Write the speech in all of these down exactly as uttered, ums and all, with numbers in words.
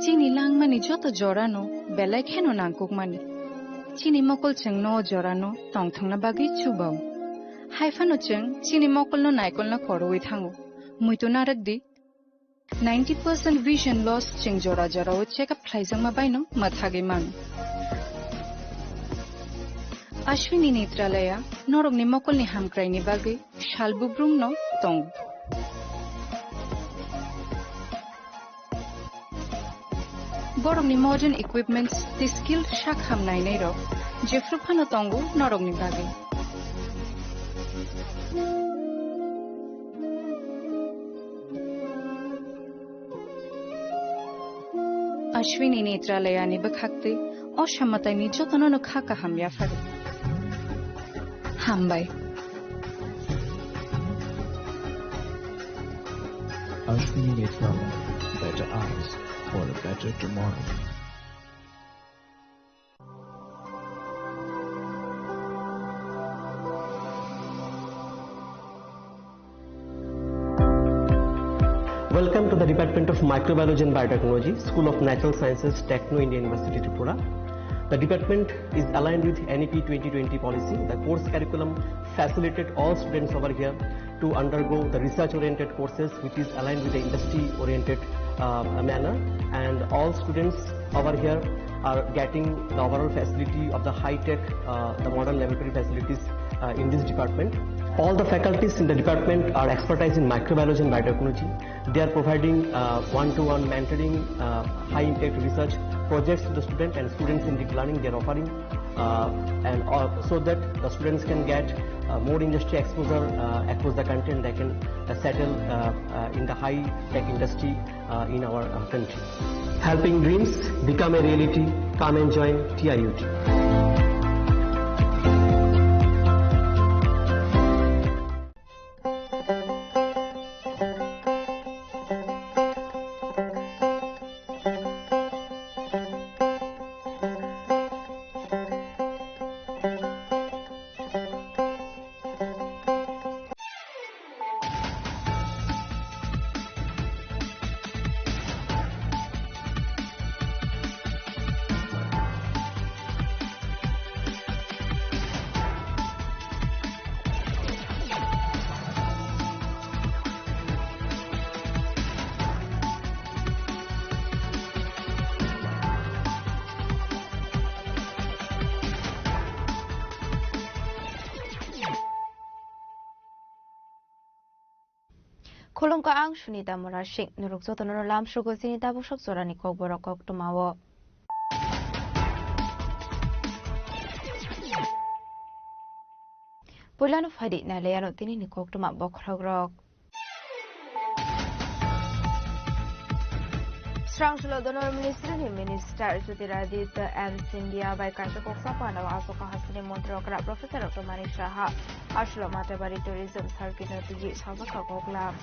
Chini langmani joto jorano belai kheno nangkukmani. Chini mokol chwngno o jorano tongthokna bagwi chubao. Hai phano chwng chini mokolno naikolna khorogwi thango. Muitu narwk di, ninety percent vision loss chwng jora jorao check up khlaijakma baino mwthagwi mano. Ashwini Netralaya norokni mokolni hamkraini bagwi sal bubrumno tongo. Borokni modern equipments tei skilled sak ham nainairok jephru phano tongo norokni bagwi. Ashwini Netralayani bwkhaktwi o samataini jotono no kha kaham yaphari. Hambai. Ashwini Netralaya, better eyes for a better tomorrow. Welcome to the Department of Microbiology and Biotechnology, School of Natural Sciences, Techno India University, Tripura. The department is aligned with N E P twenty twenty policy. The course curriculum facilitate all students over here to undergo the research-oriented courses, which is aligned with the industry-oriented, uh, manner. And all students over here are getting the overall facility of the high-tech, uh, the modern laboratory facilities, uh, in this department. All the faculties in the department are expertise in microbiology and biotechnology. They are providing, uh, one-to-one mentoring, uh, high-impact research projects to the student and students in deep learning. They are offering, uh, and, uh, so that the students can get, uh, more industry exposure, uh, across the country, and they can, uh, settle, uh, uh, in the high-tech industry, uh, in our, uh, country. Helping dreams become a reality. Come and join T I U T. Khulumkha, ang Sunita Murasing. Norok jotono lamsugo chini tabuk sok jorani kokborok koktwmao. Puilano phaidi nailaiano tinini koktwma bokhorokrok. Srangsulo Donor Ministry ni Minister Jyotiraditya M Scindia bai kaisa kok sapanao asoka hasteni montri okra Professor Doctor Manik Saha. Aswk Mathabari Tourism Circuit no twiwi salbakha koklam.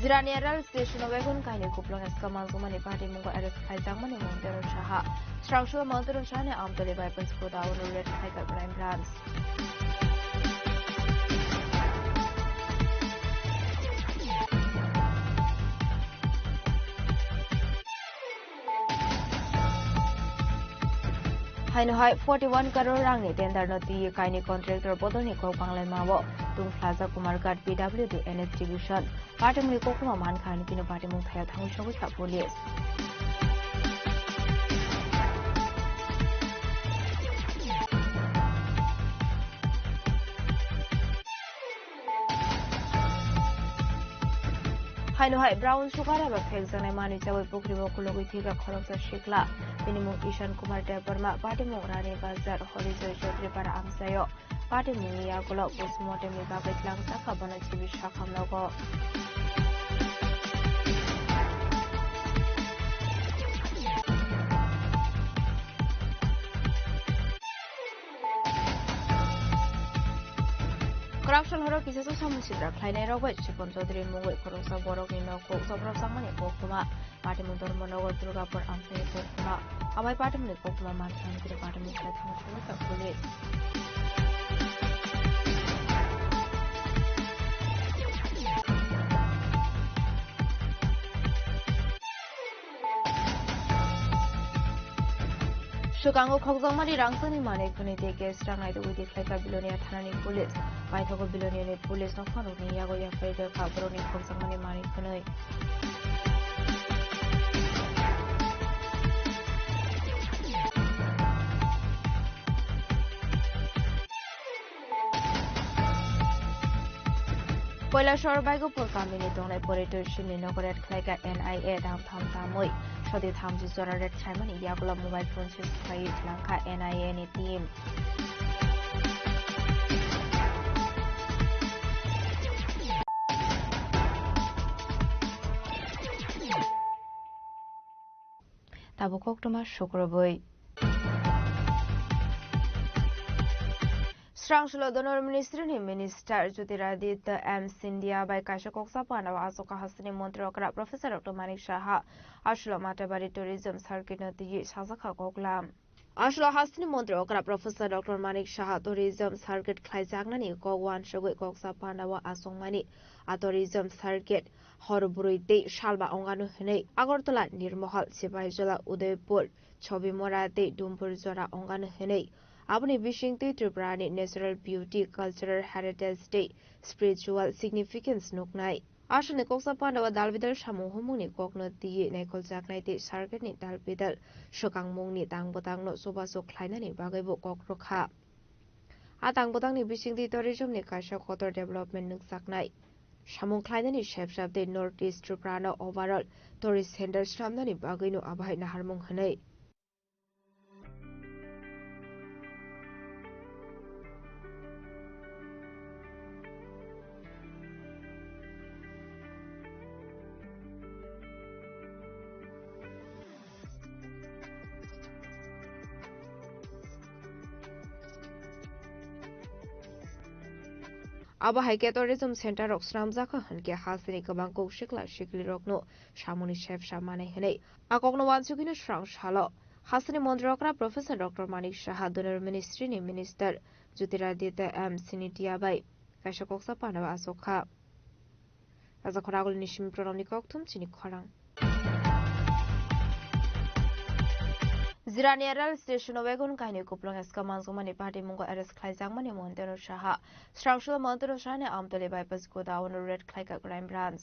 Jirania rail station o wagon kainwi kupulung eska manjukmani patimungo arrest khaijakmani Montero Saha. Srangsulo Montero Saha ni Amtoli bypass godown o raid khaikha Crime Branch. Haino hai forty one crore rangni tender no twi kainwi contractor bodolni kok banglaimao tungphlajak Kumarghat P W D N H division. Party mungni koktwma mankha, hwnwi phano party mung thayao thangwi sogwi kha police. Haino hai brown sugar eba phekjaknai manwi chawi pukhri o khulogwi thwikha khoroksa sikla. Bini mung Ishan Kumar Debbarma, party mung Rani Bazar, Horijoy Chaudhary Para amchaio. Party mungni yagulo postmortem ni bagwi tlangjak kha bono chibwi sakham nogo. Asol horo kisa sa samung sitra khlainai rok bai Sipon Chaudhary mungwi khoroksa borokni nok kok sobrok changmani koktwma. Patimung Dharmanagar Durgapur amchaini koktwma. Abai patimungni koktwma manthang kiri patimung khlai thangwi thangwi ta police. Swkango khokjakmani rangchakni manwi khwnwi tei gas rang naitugwi tikhlaikha Bilonia thanani police. Paithago Biloniani police nokhangrokni yago yaphai rwkha borokni khokjakmani manwi khwnwi. Koilashahar Baigopur kamini tongnai Poritor Singni nogo raid khlaikha N I A, dam tham tamwi sodi thamchi jora raid khlaimani yagulo mobile phone seize khlaiwi twlangkha N I A ni team. Tabuk koktwma sukrubwi. Srangsulo Donor Ministry ni Minister Jyotiraditya M Scindia bai kaisa koksa panda o aswk hasteni montri okra Professor Doctor Manik Saha aswlo Matabari Tourism Circuit no twiwi sajakha koklam. Aswlo hasteni montri okra Professor Doctor Manik Saha tourism circuit khlaijaknani kok uansugwi koksa panda o aswkmani a tourism circuit hor bwrwi tei salba ongano hwnwi Agartala, Nirmohal, Sipahijola, Udaipur, Chobimora tei Dumbur jora ongano hwnwi. Aboni bisingtwi Tripurani natural beauty, cultural heritage tei spiritual significance nuknai. Aswkni koksa panda o dalbidal samung humungni kokno twiwi naikholjaknai tei circuitni dalbidal swkangmungni tang bwtangno chubachu khlainani bagwibo kok rwkha. A tang bwtangni bisingtwi tourismni kaisa kotor development nukjaknai. Samung khlainani sepsap tei North East Tripura no overall tourist center swnamnani bagwino abohai naharmung hwnwi. Abo hai khe tourism center rok swnamjakha hwnkhe hasteni kwbang kok sikla siklirokno samungni sepsa manai hwnwi a kokno uansugwino swrang salo. Hasteni montri okra Professor Doctor Manik Saha, Donor Ministry ni Minister Jyotiraditya M Scindia bai kaisa koksa panda o aswk kha. Raja Khoragulni simi Pranamni kokthum chini khorang. Jirania rail station o wagon kainwi kuplung S K Manjukmani party mungo arrest khlaijakmani Montero Saha. Srangsulo Montero Sahani Amtoli bypass godown o raid khlaikha Crime Branch.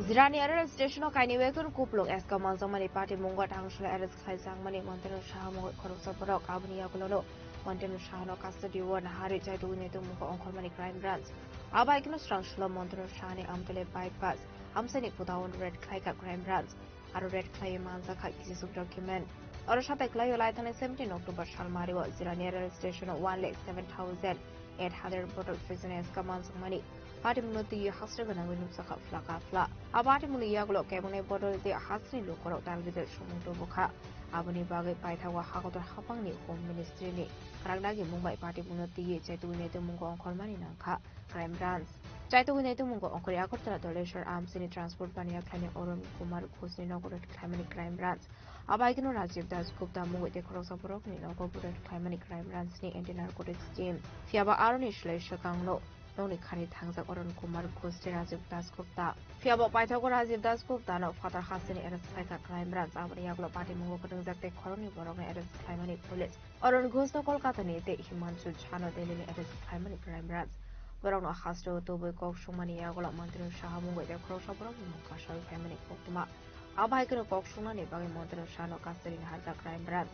Jirania rail station o kainwi wagon kuplung S K Manjukmani party mungo thangsula arrest khlaijakmani Montero Saha mungwi khoroksa borok. Aboni yagulono Montero Sahano custody o naharwi chaitugwi naituk mungo ongkhormani Crime Branch. Abaikeno srangsulo Montero Sahani Amtole bypass amchaini godown raid khlaikha Crime Branch. Aro raid khlaiwi manjakha kisa swk document. Oro satai khlaio laithani seventeen October salmario Jirania rail station o one lakh seven thousand eight hundred bottle Fresno S K manjakmani patimungno twiwi hasra gwnangwi nukjakha phlaka phla. A patimungni yagulo kebengni bottle tei hasrani lukurok dalbidal sumung tubukha. Aboni bagwi paithago hakotor haphangni Home Ministry ni kwrak dagi mung bai patimungno twiwi chaitugwi naituk mungo ongkhormani nangkha Crime Branch. Chaitugwi naituk mungo ongkhorwi Agartala Doleshwar amchaini transport baniya khlainai Arun Kumar Ghosh ni nogo raid khlaimani Crime Branch. Abaikeno Rajiv Das Gupta mungwi tei khoroksa borokni nogo bo raid khlaimani Crime Branch ni Anti Narcotics Team. Phiyaba aroni slai swkangno nokni khani thangjak Arun Kumar Ghosh tei Rajiv Das Gupta. Phiyaba paithago Rajiv Das Gupta no phatar hasteni arrest khlaikha Crime Branch. Aboni yagulo patimungo kwtwngjak tei khoroknwi borokno arrest khlaimani police. Arun Ghosh no Kolkata ni tei Himanshu Jha no Delhi ni arrest khlaimani Crime Branch. Borokno hasteo tubui kok sungmani yagulo Montero Saha mungwi tei khoroksa borokni mung kasawi phaimani koktwma. Abo hai kheno kok sungnani bagwi Montero Sahano custody naharkha Crime Branch.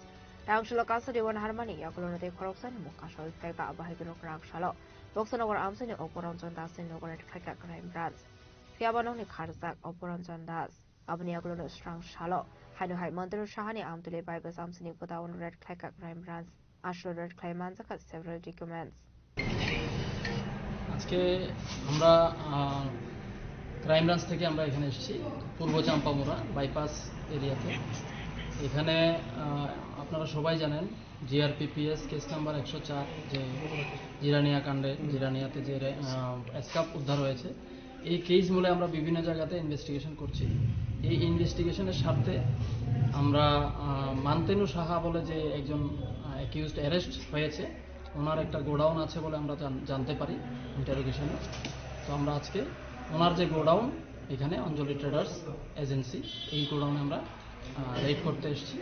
Tangsulo custody o naharmani yagulono tei khoroksani mung kasawi phaikha. Abo hai kheno kwrak salo Boksanagar amchaini Opo Ranjan Das ni nogo raid khlaikha Crime Branch. Phiya bo nokni kharjak Oporanjan Das. Aboni yagulo no srang salo. Haino hai Mantru Sahani Amtuli bypass amsini godown raid khlaikha Crime Branch. Aslo raid khlai manjakha several documents. আজকে আমরা, আহ, crime branch থেকে আমরা এখানে এসেছি পূর্ব চাম্পামুড়া বাইপাস এরিয়াতে। এখানে, আহ, আপনারা সবাই জানেন, জিআরপিপিএস কেস নাম্বার একশো চার, যে জিরানিয়া কাণ্ডে, জিরানিয়াতে যে রে-, আহ, স্কার্ফ উদ্ধার হয়েছে, এই কেস মূলে আমরা বিভিন্ন জায়গাতে ইনভেস্টিগেশন করছি। এই ইনভেস্টিগেশনের স্বার্থে আমরা, আহ, মান্তেনু সাহা বলে যে একজন, আহ, অ্যাকিউজড অ্যারেস্ট হয়েছে, ওনার একটা গোডাউন আছে বলে আমরা জান-, জানতে পারি ইন্টারোগেশনে। তো আমরা আজকে ওনার যে গোডাউন, এখানে অঞ্জলি ট্রেডার্স এজেন্সি, এই গোডাউনে আমরা, আহ, রেড করতে এসেছি।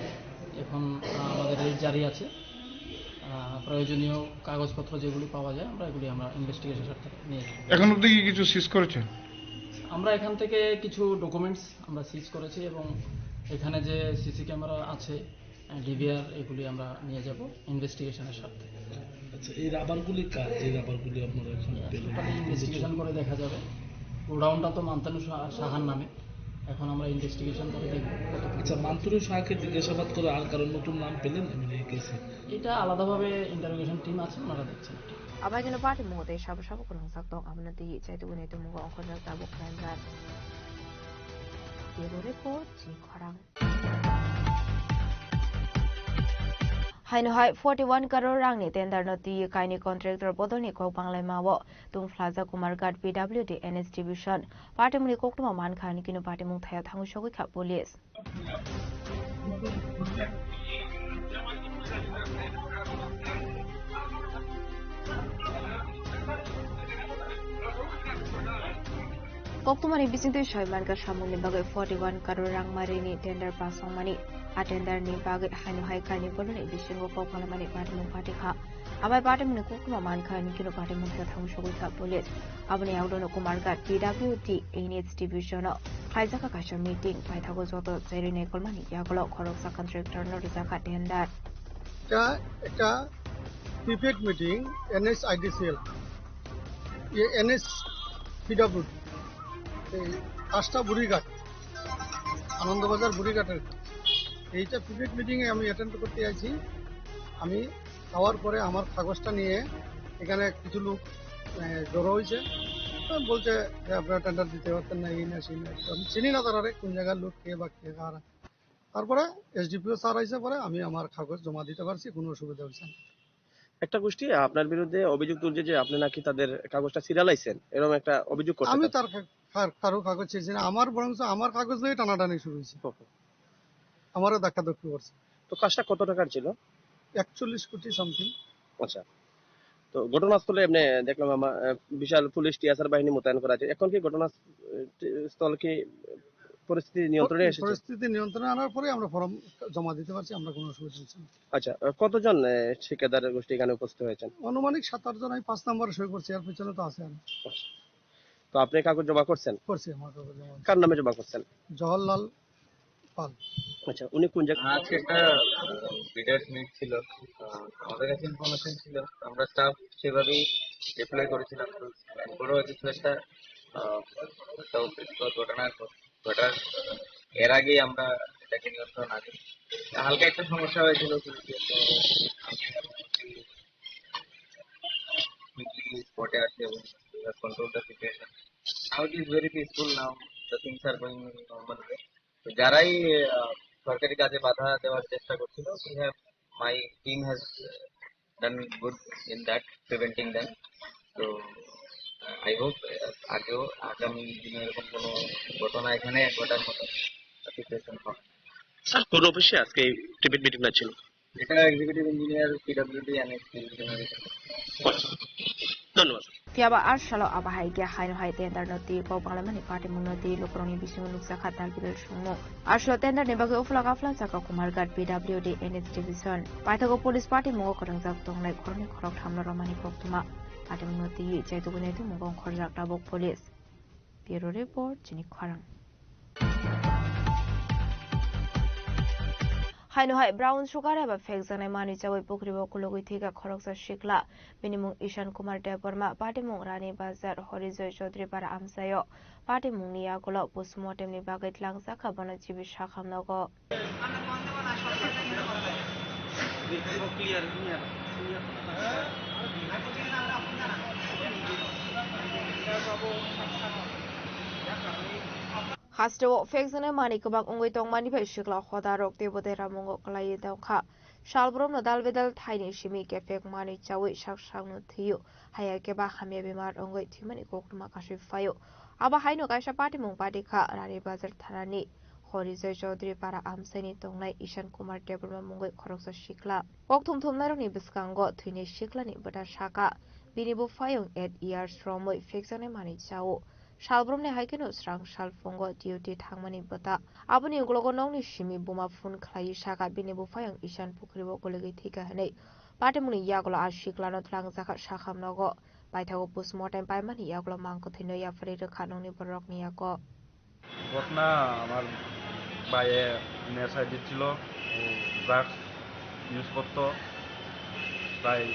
এখন, আহ, আমাদের রেড জারি আছে। আহ, প্রয়োজনীয় কাগজপত্র যেগুলি পাওয়া যায়, আমরা এগুলি আমরা ইনভেস্টিগেশন স্বার্থে নিয়ে যাই। এখন অবধি কি কিছু সিজ করেছেন? আমরা এখান থেকে কিছু ডকুমেন্টস আমরা সিজ করেছি এবং এখানে যে সিসি ক্যামেরা আছে, ডিভিআর, এগুলি আমরা নিয়ে যাব ইনভেস্টিগেশনের স্বার্থে। আচ্ছা, এই রাবারগুলি কার? যে রাবারগুলি আপনারা এখন পেলেন? ওটা ইনভেস্টিগেশন করে দেখা যাবে। গোডাউনটা তো মান্তানু সা-, সাহার নামে। এখন আমরা ইনভেস্টিগেশন করে দেখব কতটুকু। আচ্ছা, মান্তানু সাহাকে জিজ্ঞাসাবাদ করে আর কারোর নতুন নাম পেলেন এমনি এই কেসে? এটা আলাদাভাবে ইন্টারোগেশন টিম আছে, ওনারা দেখছেন। Abaino party mungo tei sabo sabo kwrwngjak tong, abono twi chaitugwi naitukmungo ongkhorjak tabuk Crime Branch. Bureau Report, Chini Khorang. Haino hai forty one crore rangni tender no twi kaini contractor bodolni kok banglaima o tungphlajak Kumarghat P W D N H division. Party mungni koktwma mankha, hwnwi kino party mungthaya thangwi sogwi kha police. Koktwmani bisingtwi soi mankha samungni bagwi forty one crore rang marini tender pass wngmani. A tender ni bagwi haino hai kaini bolongni bisingo kok phalamani patimung patikha. Abai patimungni koktwma mankha, hwnwi kino patimung thangwi sogwi kha police. Aboni yagulo no Kumarghat P W D N H division o khlaijak kaisa meeting, paithago joto cherwi naikolmani yagulo khoroksa contractor no rwjakha tender. এটা একটা prepaid meeting NHIDCL, এনএইচপিডব্লিউডি, এই কাছটা বুড়িঘাট, আনন্দবাজার বুড়িঘাটের। এইটা প্রিপেড মিটিংয়ে আমি অ্যাটেন্ড করতে আইছি। আমি খাওয়ার পরে আমার কাগজটা নিয়ে এখানে কিছু লোক, আহ, জড়ো হয়েছে। তো বলছে যে, "আপনারা টেন্ডার দিতে পারতেন না, এই না, সেই না।" তো আমি চিনি না তারা রে, কোন জায়গার লোক, কে বা কে কারা। তারপরে এসডিপিও স্যার আইসে পরে আমি আমার কাগজ জমা দিতে পারছি, কোনো অসুবিধা হয়েছে না। একটা গোষ্ঠী আপনার বিরুদ্ধে অভিযোগ তুলছে যে আপনি নাকি তাদের কাগজটা ছিঁড়ালাইছেন, এরকম একটা অভিযোগ করছে আমি তারা। তার কা-, কার-, কারো কাগজ ছিঁড়ছি না, আমার বরঞ্চ আমার কাগজ নিয়ে টানাটানি শুরু হয়েছে। ওহো। আমারও ধাক্কাধাক্কি করছে। তো কাজটা কত টাকার ছিল? একচল্লিশ কোটি সামথিং। আচ্ছা। তো ঘটনাস্থলে এমনি দেখলাম আমার, আহ, বিশাল পুলিশ টিএসআর বাহিনী মোতায়েন করা আছে। এখন কি ঘটনা, আহ, স্থল কি পরিস্থিতি নিয়ন্ত্রণে এসেছে? পরিস্থিতি নিয়ন্ত্রণে আনার পরে আমরা ফর্ম জমা দিতে পারছি, আমরা কোনো অসুবিধা হচ্ছে না। আচ্ছা, আহ, কতজন, আহ, ঠিকাদার গোষ্ঠী এখানে উপস্থিত হয়েছেন? আনুমানিক সাত আট জন, আমি পাঁচ নম্বরে সই করছি, এর পিছনে তো আছে আমি। তো আপনি কাগজ জমা করছেন? করছি, আমার কাগজ জমা। কার নামে জমা করছেন? জওহরলাল পাল। আচ্ছা, উনি কোন জায়গা? আজকে একটা বিডার্স মিট ছিল, আহ, আমাদের কাছে ইনফরমেশন ছিল, আমরা স্টাফ সেভাবেই রিপ্লাই করেছিলাম। তো এরপরেও কিছু একটা, আহ, একটা অপ্রীতিকর ঘটনা ঘটার, এর আগে আমরা এটাকে নিয়ন্ত্রণ আনি হালকা একটা সমস্যা হয়েছিল শুরুতে, তো আমি কুইকলি স্পটে আসি এবং control the situation. Now it is very peaceful now, the things are going in normal way. তো যারাই, আহ, সরকারি কাজে বাধা দেওয়ার চেষ্টা করছিল, we have, my team has done good in that, preventing them. তো I hope, আহ, আগেও আগামী দিনে এরকম কোনো ঘটনা এখানে ঘটার মতো সিচুয়েশন হবে। স্যার, কোন অফিসে আজকে এই টিপিট মিটিংটা ছিল? এটা executive engineer, PWD and skill generation. ধন্যবাদ। Phiya ba ar salo abo hai khe haino hai tender no twi kok banglaimani patimung no twi lukurokni bisingo nukjakha dal bidal songmung. Aslo tender ni bagwi uphla kaphla chakha Kumarghat P W D N H division. Paithago police patimung o kwrwngjak tongnai khoroknwi khoroktham no romani koktwma. Patimung no twi chaitugwi naitukmungo ongkhorjak tabuk police. Bureau Report, Chini Khorang. Haino hai brown sugar eba phekjaknai manwi chawi pukhribo kulugwi thwikha khoroksa sikla. Bini mung Ishan Kumar Debbarma, patimung Rani Bazar, Horijoy Chaudhary Para amchaio. Patimungni yagulo postmortemni bagwi tlangjakha bono G B Sakham nogo. Hasteo phekjaknai manwi kwbang wngwi tongmani bai sikla hodarok tei bwdai ramungo kwlaiwi tongkha. Salbrumno dal bedal thaini simi kephek manwi chawi sak sakno thwio, haya khe ba hamya bemar wngwi thwimani koktwma kasui phaio. Abo haino kaisa patimung pati kha Rani Bazar thanani Horijoy Chaudhary Para amchaini tongnai Ishan Kumar Debbarma mungwi khoroksa sikla. Kok thumthumnairokni bwskango thwinai siklani bwta saka, bini buphayung eight years romwi phekjaknai manwi chao. Salbrumni hai kheno srang salphungo duty thangmani bwta. Aboni uklogo nokni simi buma phone khlaiwi saka bini buphayung Ishan pukhribo goligwi thwikha hwnwi. Patimungni yagulo a siklano twlangjakha Sakham nogo. Paithago postmortem paimani yagulo mangkwthwino yapharwi rwkha nokni borokni yago. ঘটনা আমার ভাইয়ে নেশায় দিচ্ছিল, ও drugs use করতো, প্রায়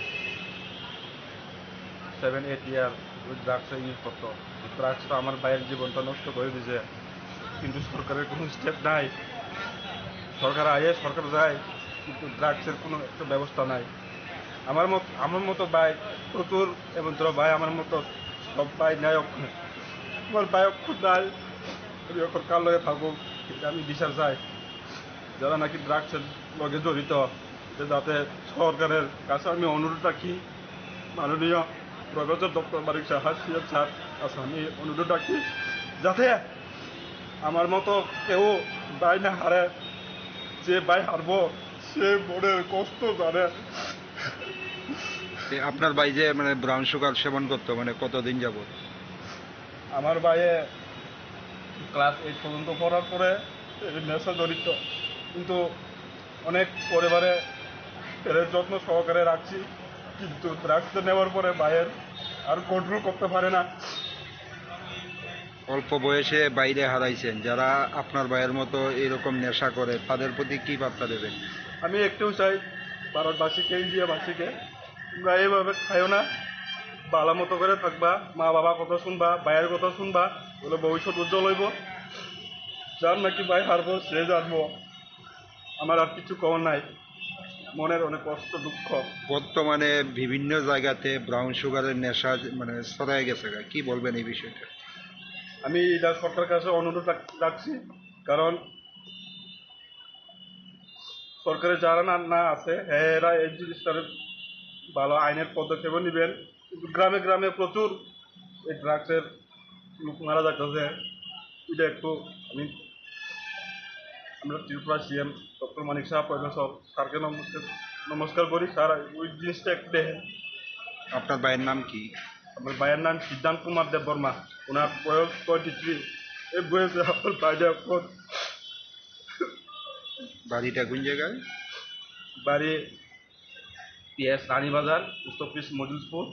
seven eight year ওই ড্রাগসে ইউজ করতো। ড্রাগস তো আমার ভাইয়ের জীবনটা নষ্ট করে দিছে, কিন্তু সরকারের কোনো স্টেপ নাই। সরকার আয়ে, সরকার যায়, কিন্তু ড্রাগসের কোনো একটা ব্যবস্থা নাই। আমার মত, আমার মতো ভাই প্রচুর, এবং তোর ভাই আমার মতো সব ভাই নাই অক্ষর। আমার ভাই অক্ষর নাই, আমি এখন কার লগে থাকবো, এটা আমি বিচার চাই। যারা নাকি ড্রাগসের লগে জড়িত, এটা যাতে সরকারের কাছে আমি অনুরোধ রাখি, মাননীয় professor doctor Manik Saha CM sir কাছে আমি অনুরোধ রাখি, যাতে আমার মতো কেউ ভাই না হারে, যে ভাই হারবো সে মনের কষ্ট জানে। এ, আপনার ভাই যে মানে ব্রাউন সুগার সেবন করতো, মানে কতদিন যাবত? আমার ভাইয়ে ক্লাস এইট পর্যন্ত পড়ার পরে এই নেশা জড়িত, কিন্তু অনেক পরিবারে এর যত্ন সহকারে রাখছি, কিন্তু ড্রাগসটা নেওয়ার পরে ভাইয়ের আর কন্ট্রোল করতে পারে না। অল্প বয়সে বাইরে হারাইছেন, যারা আপনার ভাইয়ের মতো এরকম নেশা করে, তাদের প্রতি কি বার্তা দেবেন? আমি একটাও চাই ভারতবাসীকে, ইন্ডিয়াবাসীকে, তোমরা এইভাবে খাইও না, ভালো মতো করে থাকবা, মা বাবা কথা শুনবা, ভাইয়ের কথা শুনবা, বলে ভবিষ্যৎ উজ্জ্বল হইব। যার নাকি ভাই হারবো, সে জানবো। আমার আর কিছু কওয়ার নাই, মনের অনেক কষ্ট, দুঃখ। বর্তমানে বিভিন্ন জায়গাতে ব্রাউন সুগারের নেশা মানে ছড়ায় গেছে, কি বলবেন এই বিষয়টা? আমি এটা সরকারের কাছে অনুরোধ রাখ-, রাখছি, কারণ সরকারে যারা না, না আছে, এরা এই জিনিসটার ভালো আইনের পদক্ষেপও নেবেন। কিন্তু গ্রামে গ্রামে প্রচুর এই ড্রাগসের লোক মারা যাইতেছে। এটা একটু আমি, আমরা ত্রিপুরা সিএম ডক্টর মানিক সাহা প্রফেসর স্যারকে নমস্কার, নমস্কার করি। স্যার, ওই জিনিসটা একটু দেখেন। আপনার ভাইয়ের নাম কি? আমার ভাইয়ের নাম সিদ্ধান্ত কুমার দেব বর্মা। ওনার বয়স টোয়েন্টি থ্রি। এই বয়সে আমার ভাইটা এখন বাড়িটা কোন জায়গায়? বাড়ি পিএস রানীবাজার, পোস্ট অফিস মজিলপুর,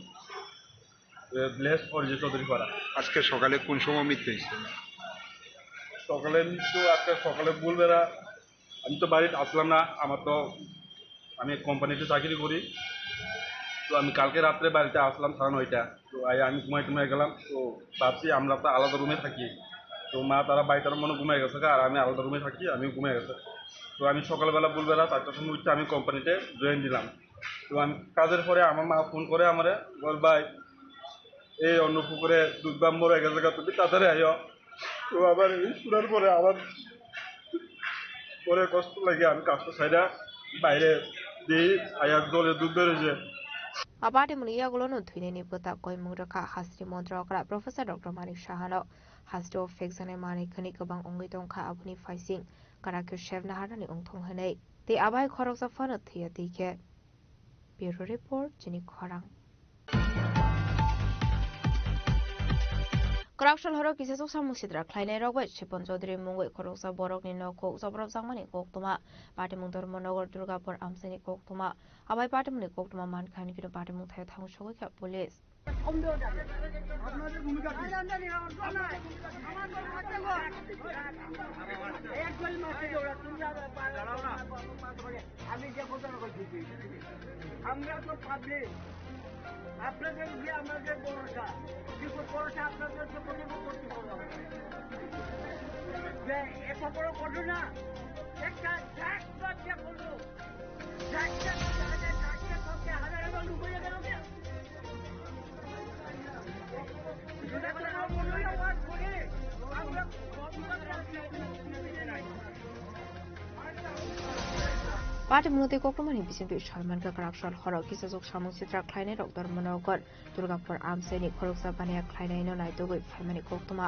এ, ভিলেজ অরিজিৎ চৌধুরী পাড়া। আজকে সকালে কোন সময় মৃত্যু হয়েছে? সকালে মৃত্যু আজকে সকালে ভোরবেলা, আমি তো বাড়িতে আসলাম না, আমার তো, আমি কোম্পানিতে চাকরি করি। তো আমি কালকে রাত্রে বাড়িতে আসলাম সাড়ে নয়টা। তো আই আমি ঘুমাই টুমাই গেলাম। তো ভাবছি আমরা তো আলাদা রুমে থাকি। তো মা তারা বাইতার মনে ঘুমাই গেছে গা, আর আমি আলাদা রুমে থাকি, আমি ঘুমাই গেছে। তো আমি সকালবেলা ভোরবেলা চারটার সময় উঠে আমি কোম্পানিতে জয়েন দিলাম। তো আমি কাজের পরে আমার মা ফোন করে আমারে, বল, "ভাই, এই অন্য পুকুরে দুধ বাম মরে গেছে গা, তুমি তাড়াতাড়ি আইও।" তো আবার এই শোনার পরে আমার পরে কষ্ট লাগে, আমি কাজটা ছাইরা বাইরে দিই, আয়ার জলে দুধ বেরোয় যে। A patimungni yagulono thwinani bwta koimung rwkha hasteni montri okra Professor Doctor Manik Sahano. Hasteo phekjaknai manwi khwnwi kwbang wngwi tongkha, aboni phaising kwrak khe sebna harnani wngthong hwnwi. Tei abai khoroksa phano thwiya twi khe. Bureau Report, chini khorang. Kwraksal horo kisa chuksa mungsidra khlainai rok bai Sipon Chaudhary mungwi khoroksa borokni nok kok chopropjakmani koktwma. Patimung Dharmanagar Durgapur amchaini koktwma. Abai patimungni koktwma mankha hwnwi phino patimung thaio thangwi sogwi kha police. সন্দেহ জাগে। আপনাদের ভূমিকা কি? আমার ভূমিকা কি? আমার ভূমিকা কি? এক গোল মারতে দৌড়া, তুমি আর পাঁচ করে। আমি যে ঘটনা করছি, আমরা তো পাবলিক, আপনাদের উপরে আমাদের ভরসা, কিন্তু ভরসা আপনাদের তো প্রথমে করতে হবে। যে এত বড় ঘটনা, একটা জাত বাদ দিয়ে করলো, জাতটা বাদ দিয়ে, জাতটা বাদ দিয়ে হাজার হাজার লোক হয়ে গেল। Patimungno tei koktwmani bisingtwi soi mankha, kwrak sal horo kisajwk samung sitra khlainai rok Dharmanagar Durgapur amchaini khoroksa baniya khlainaino naitugwi phaimani koktwma.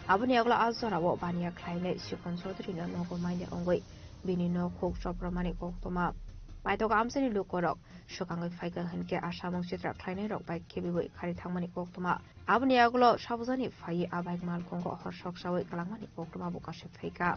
Aboni yagulo a jorao baniya khlainai Sikon Chaudhary no nogo manya wngwi bini nok huk chopramani koktwma. Paithak amchaini lukurok swkangwi phaikha hinkhe a samung sitra khlainai rok bai khibiwi khari thangmani koktwma. Aboni yagulo sabujani phaiwi a bike malkhungo hor sok sawi kwlangmani koktwma bo kasui phaikha.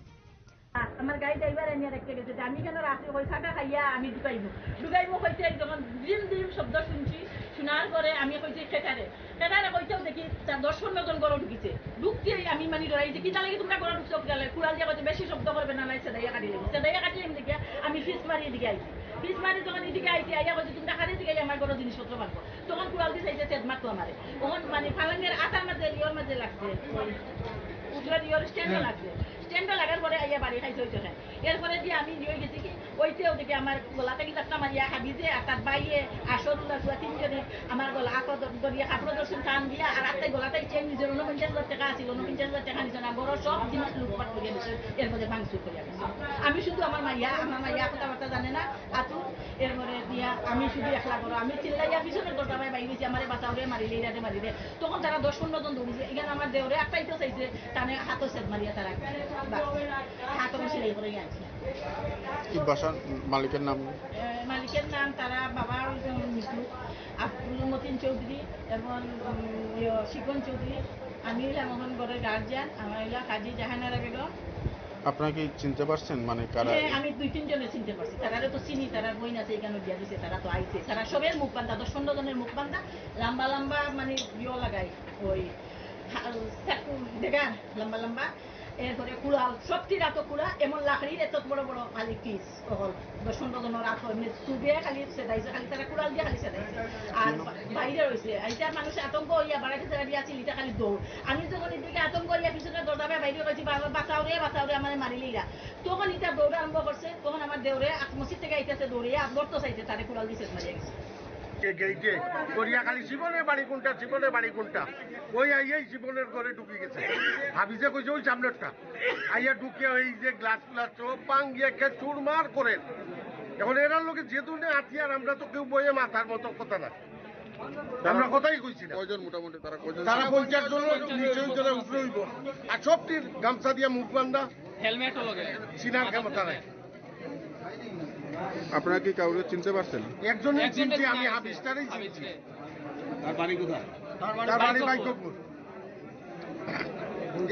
আমার গাড়ি ড্রাইভার এনে রেখে গেছে যে আমি কেন রাত্রে ওই ফাটা খাইয়া আমি ঢুকাইবো। ঢুকাইবো হইতে যখন ডিম ডিম শব্দ শুনছি, শোনার পরে আমি কইছি ক্রেটারে, ক্রেটারে কইতেও দেখি তার দশ পনেরো জন ঘরে ঢুকিছে। ঢুকতেই আমি মানে ডরাই যে কিতা লাগি তোমরা ঘরে ঢুকছো, কিতা লাগি? কুড়াল দিয়ে কইছে বেশি শব্দ করবে না, নাই সেদাইয়া কাটি লাগি। সেদাইয়া কাটি আমি দেখি আমি ফিস মারি এদিকে আইছি। ফিস মারি যখন এদিকে আইছি, আইয়া কইছে তোমরা কারে দিকে আমার ঘরে জিনিসপত্র ভাঙবো। তখন কুড়াল দিয়ে চাইছে সেদ মারতো আমারে। তখন মানে পালঙ্গের আতার মাঝে ইয়র মাঝে লাগছে। উঠে ইয়র স্ট্যান্ডও লাগছে। স্ট্যান্ডে লাগার পরে আইয়া বাড়ি খাইছে ওই চোখে। এরপরে দিয়ে আমি নিয়ে গেছি কি, ওইতে ওদিকে আমার গলাতে কি ধাক্কা মারিয়া হাবিজে আর তার বাইয়ে আর সরুলা সুয়া তিনজনে আমার গলা আত ধ-, ধরিয়া কাপড় ধরছেন টান দিয়া, আর আত্মাই গলাতে চেন নিজের ঊনপঞ্চাশ হাজার টাকা আছিল, ঊনপঞ্চাশ হাজার টাকা নিছে না, বড় সব জিনিস লুটপাট করিয়া নিছে, এর মধ্যে ভাঙচুর করিয়া গেছে। আমি শুধু আমার মাইয়া, আমার মাইয়া কথাবার্তা জানে না, আতু, এরপরে দিয়া আমি শুধু একলা বড়, আমি চিল্লাইয়া পিছনের দরজা ভাই বাইরে গেছি, আমারে বাঁচাও রে, মারিলে ইরারে মারিলে। তখন তারা দশ পনেরো জন দৌড়িছে। এখানে আমার দেওরে একটাই তো চাইছে, তানে হাতও সেট মারিয়া তারা। বাস। হাতও সেলাই করে গেছে। কি বাসা মালিকের নাম? এ, মালিকের নাম তারা বাবা ওই যে মৃত্যু আব্দুল মতিন চৌধুরী এবং, উম, ইয়ে, শিকন চৌধুরী। আমি হইলাম এখন ঘরের গার্জিয়ান, আমার হইলো কাজী জাহানারা বেগম। আপনারা কি চিনতে পারছেন মানে কারা? হ্যাঁ, আমি দুই তিনজনে চিনতে পারছি। তারারে তো চিনি, তারার বইন আছে এখানে বিয়া দিছে, তারা তো আইছে। তারা সবের মুখ বান্ধা, দশ পনেরো জনের মুখ বান্ধা, লম্বা লম্বা মানে ইয়ে লাগাই, ওই হা-, চাকু দেখার লম্বা লম্বা, এরপরে কুড়াল, সবটি রাতো কুড়াল, এমন লাকড়ির এত বড় বড় খালি পিস, অকল দশ পনেরো জনের রাত, এমনি চুবে খালি সেদাইছে, খালি তারা কুড়াল দিয়ে খালি সেদাইছে। আর বা-, বাইরে রয়েছে, এটা মানুষ আতঙ্ক হইয়া বাড়াতে তারা দিয়ে আছিল, এটা খালি দৌড়। আমি যখন এদিকে আতঙ্ক হইয়া পিছনে দরজা বাইরে রয়েছি, বারবার, "বাঁচাও রে, বাঁচাও রে, আমারে মারি লিলা।" তখন এটা দৌড় আরম্ভ করছে, তখন আমার দেওরে আত-, মসজিদ থেকে আইতেছে দৌড়ে, আর ধরতে চাইছে, তারে কুড়াল দিছে, মারিয়া গেছে। এ গেইটে করিয়া খালি জীবনের বাড়ি কোনটা, জীবনের বাড়ি কোনটা, ওই আইয়াই জীবনের ঘরে ঢুকে গেছে। হাফিজে কইছে ওই সামনেরটা, আইয়া ঢুকিয়া ওই যে গ্লাস গ্লাস সব ভাঙ্গিয়া কে চুরমার করেন। এখন এরার লোকে যে ধরনের হাতিয়ার, আমরা তো কেউ বইয়ে মাথার মতো কথা না, আমরা কথাই কইছি না। কয়জন মোটামুটি তারা কয়জন তারা ছিল? পঞ্চাশ জন নিচে করে উপরে হইব। আর সবটির গামছা দিয়া মুখ বান্ধা, হেলমেটও লগে। চিনার ক্ষমতা নাই। আপনারা কি কাউকে চিনতে পারছেন? একজনই একজনকে চিনছি আমি, চিনি। হাফিজটারেই চিনছি। হাফিজকে। তার বাড়ি কোথায়? তার বাড়ি তার বাড়ি বাইকপুর। বাইকপুর।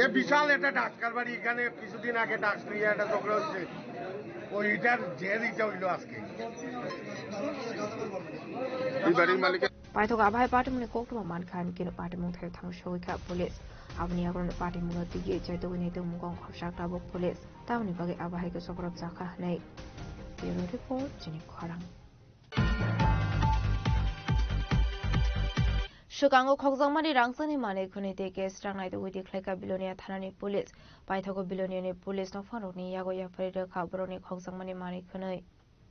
এ বিশাল একটা ডাকাত বাড়ি, এখানে কিছুদিন আগে ডাকাত নিয়ে একটা ঝগড়া হচ্ছে, ওইটার জের ইটা হইলো আজকে। এই বাড়ির মালিক Paithak abai patimungni koktwma mankha, hinkhe no patimung thai thang sogwi kha police. Aboni yagulo no patimungno twiwi chaitugwi naitugmung wng khorsa tabuk police. Tamoni bagwi abo hai khe sokorop jakha hwnwi. Bureau report, chini khorang. Swkango khokjakmani rangchakni manwi khwnwi tei case rang naitugwi tikhlaikha Bilonia thanani police. Paithago Biloniani police nokphangrokni yago yapharwi rwkha borokni khokjakmani manwi khwnwi.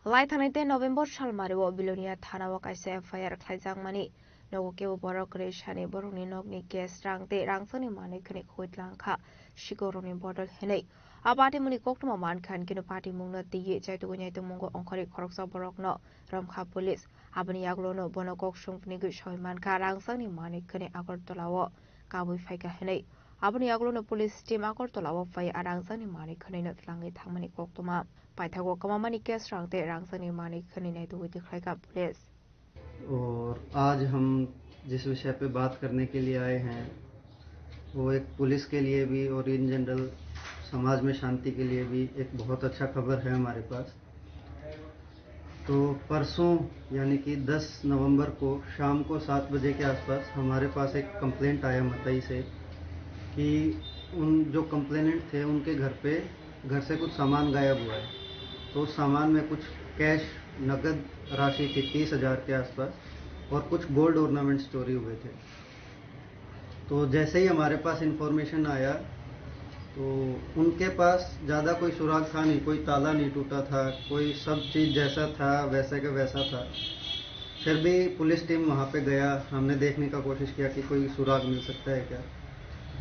Lai thangnai tei November sal mario Bilonia thanao kaisa F I R khlaijakmani. Nogo kebo borok kwrwi sani borokni nokni gas rang tei rangchakni manwi khwnwi khogwi tlang kha sikorokni bodol hinwi. A patimungni koktwma mankha hinkhe no patimungno twiwi chaitugwi naitugmungo ongkhorwi khoroksa borokno romkha police. Aboni yagulono bono kok sung phnigwi soi mankha rangchakni manwi khwnwi Agartala o kabui phaikha hinwi. Aboni yagulono police team Agartala o phai a rangchakni manwi khwnwino twlangwi thangmani koktwma. Paithago kwmamani case rang tei rangchakni manwi khwnwi naitugwi tikhlaikha police. और आज हम जिस विषय पे बात करने के लिए आए हैं, वो एक पुलिस के लिए भी और in general समाज में शांति के लिए भी एक बहुत अच्छा खबर है हमारे पास। तो परसों यानी कि दस नवंबर को शाम को सात बजे के आसपास हमारे पास एक कंप्लेंट आया मतई से कि उन जो कंप्लेनेंट थे उनके घर पे, घर से कुछ सामान गायब हुआ है। तो उस सामान में कुछ कैश, नकद राशि थी तीस हज़ार के आसपास और कुछ गोल्ड ऑर्नामेंट्स चोरी हुए थे। तो जैसे ही हमारे पास इन्फॉर्मेशन आया तो उनके पास ज़्यादा कोई सुराग था नहीं, कोई ताला नहीं टूटा था, कोई सब चीज़ जैसा था वैसे का वैसा था। फिर भी पुलिस टीम वहाँ पे गया, हमने देखने का कोशिश किया कि कोई सुराग मिल सकता है क्या।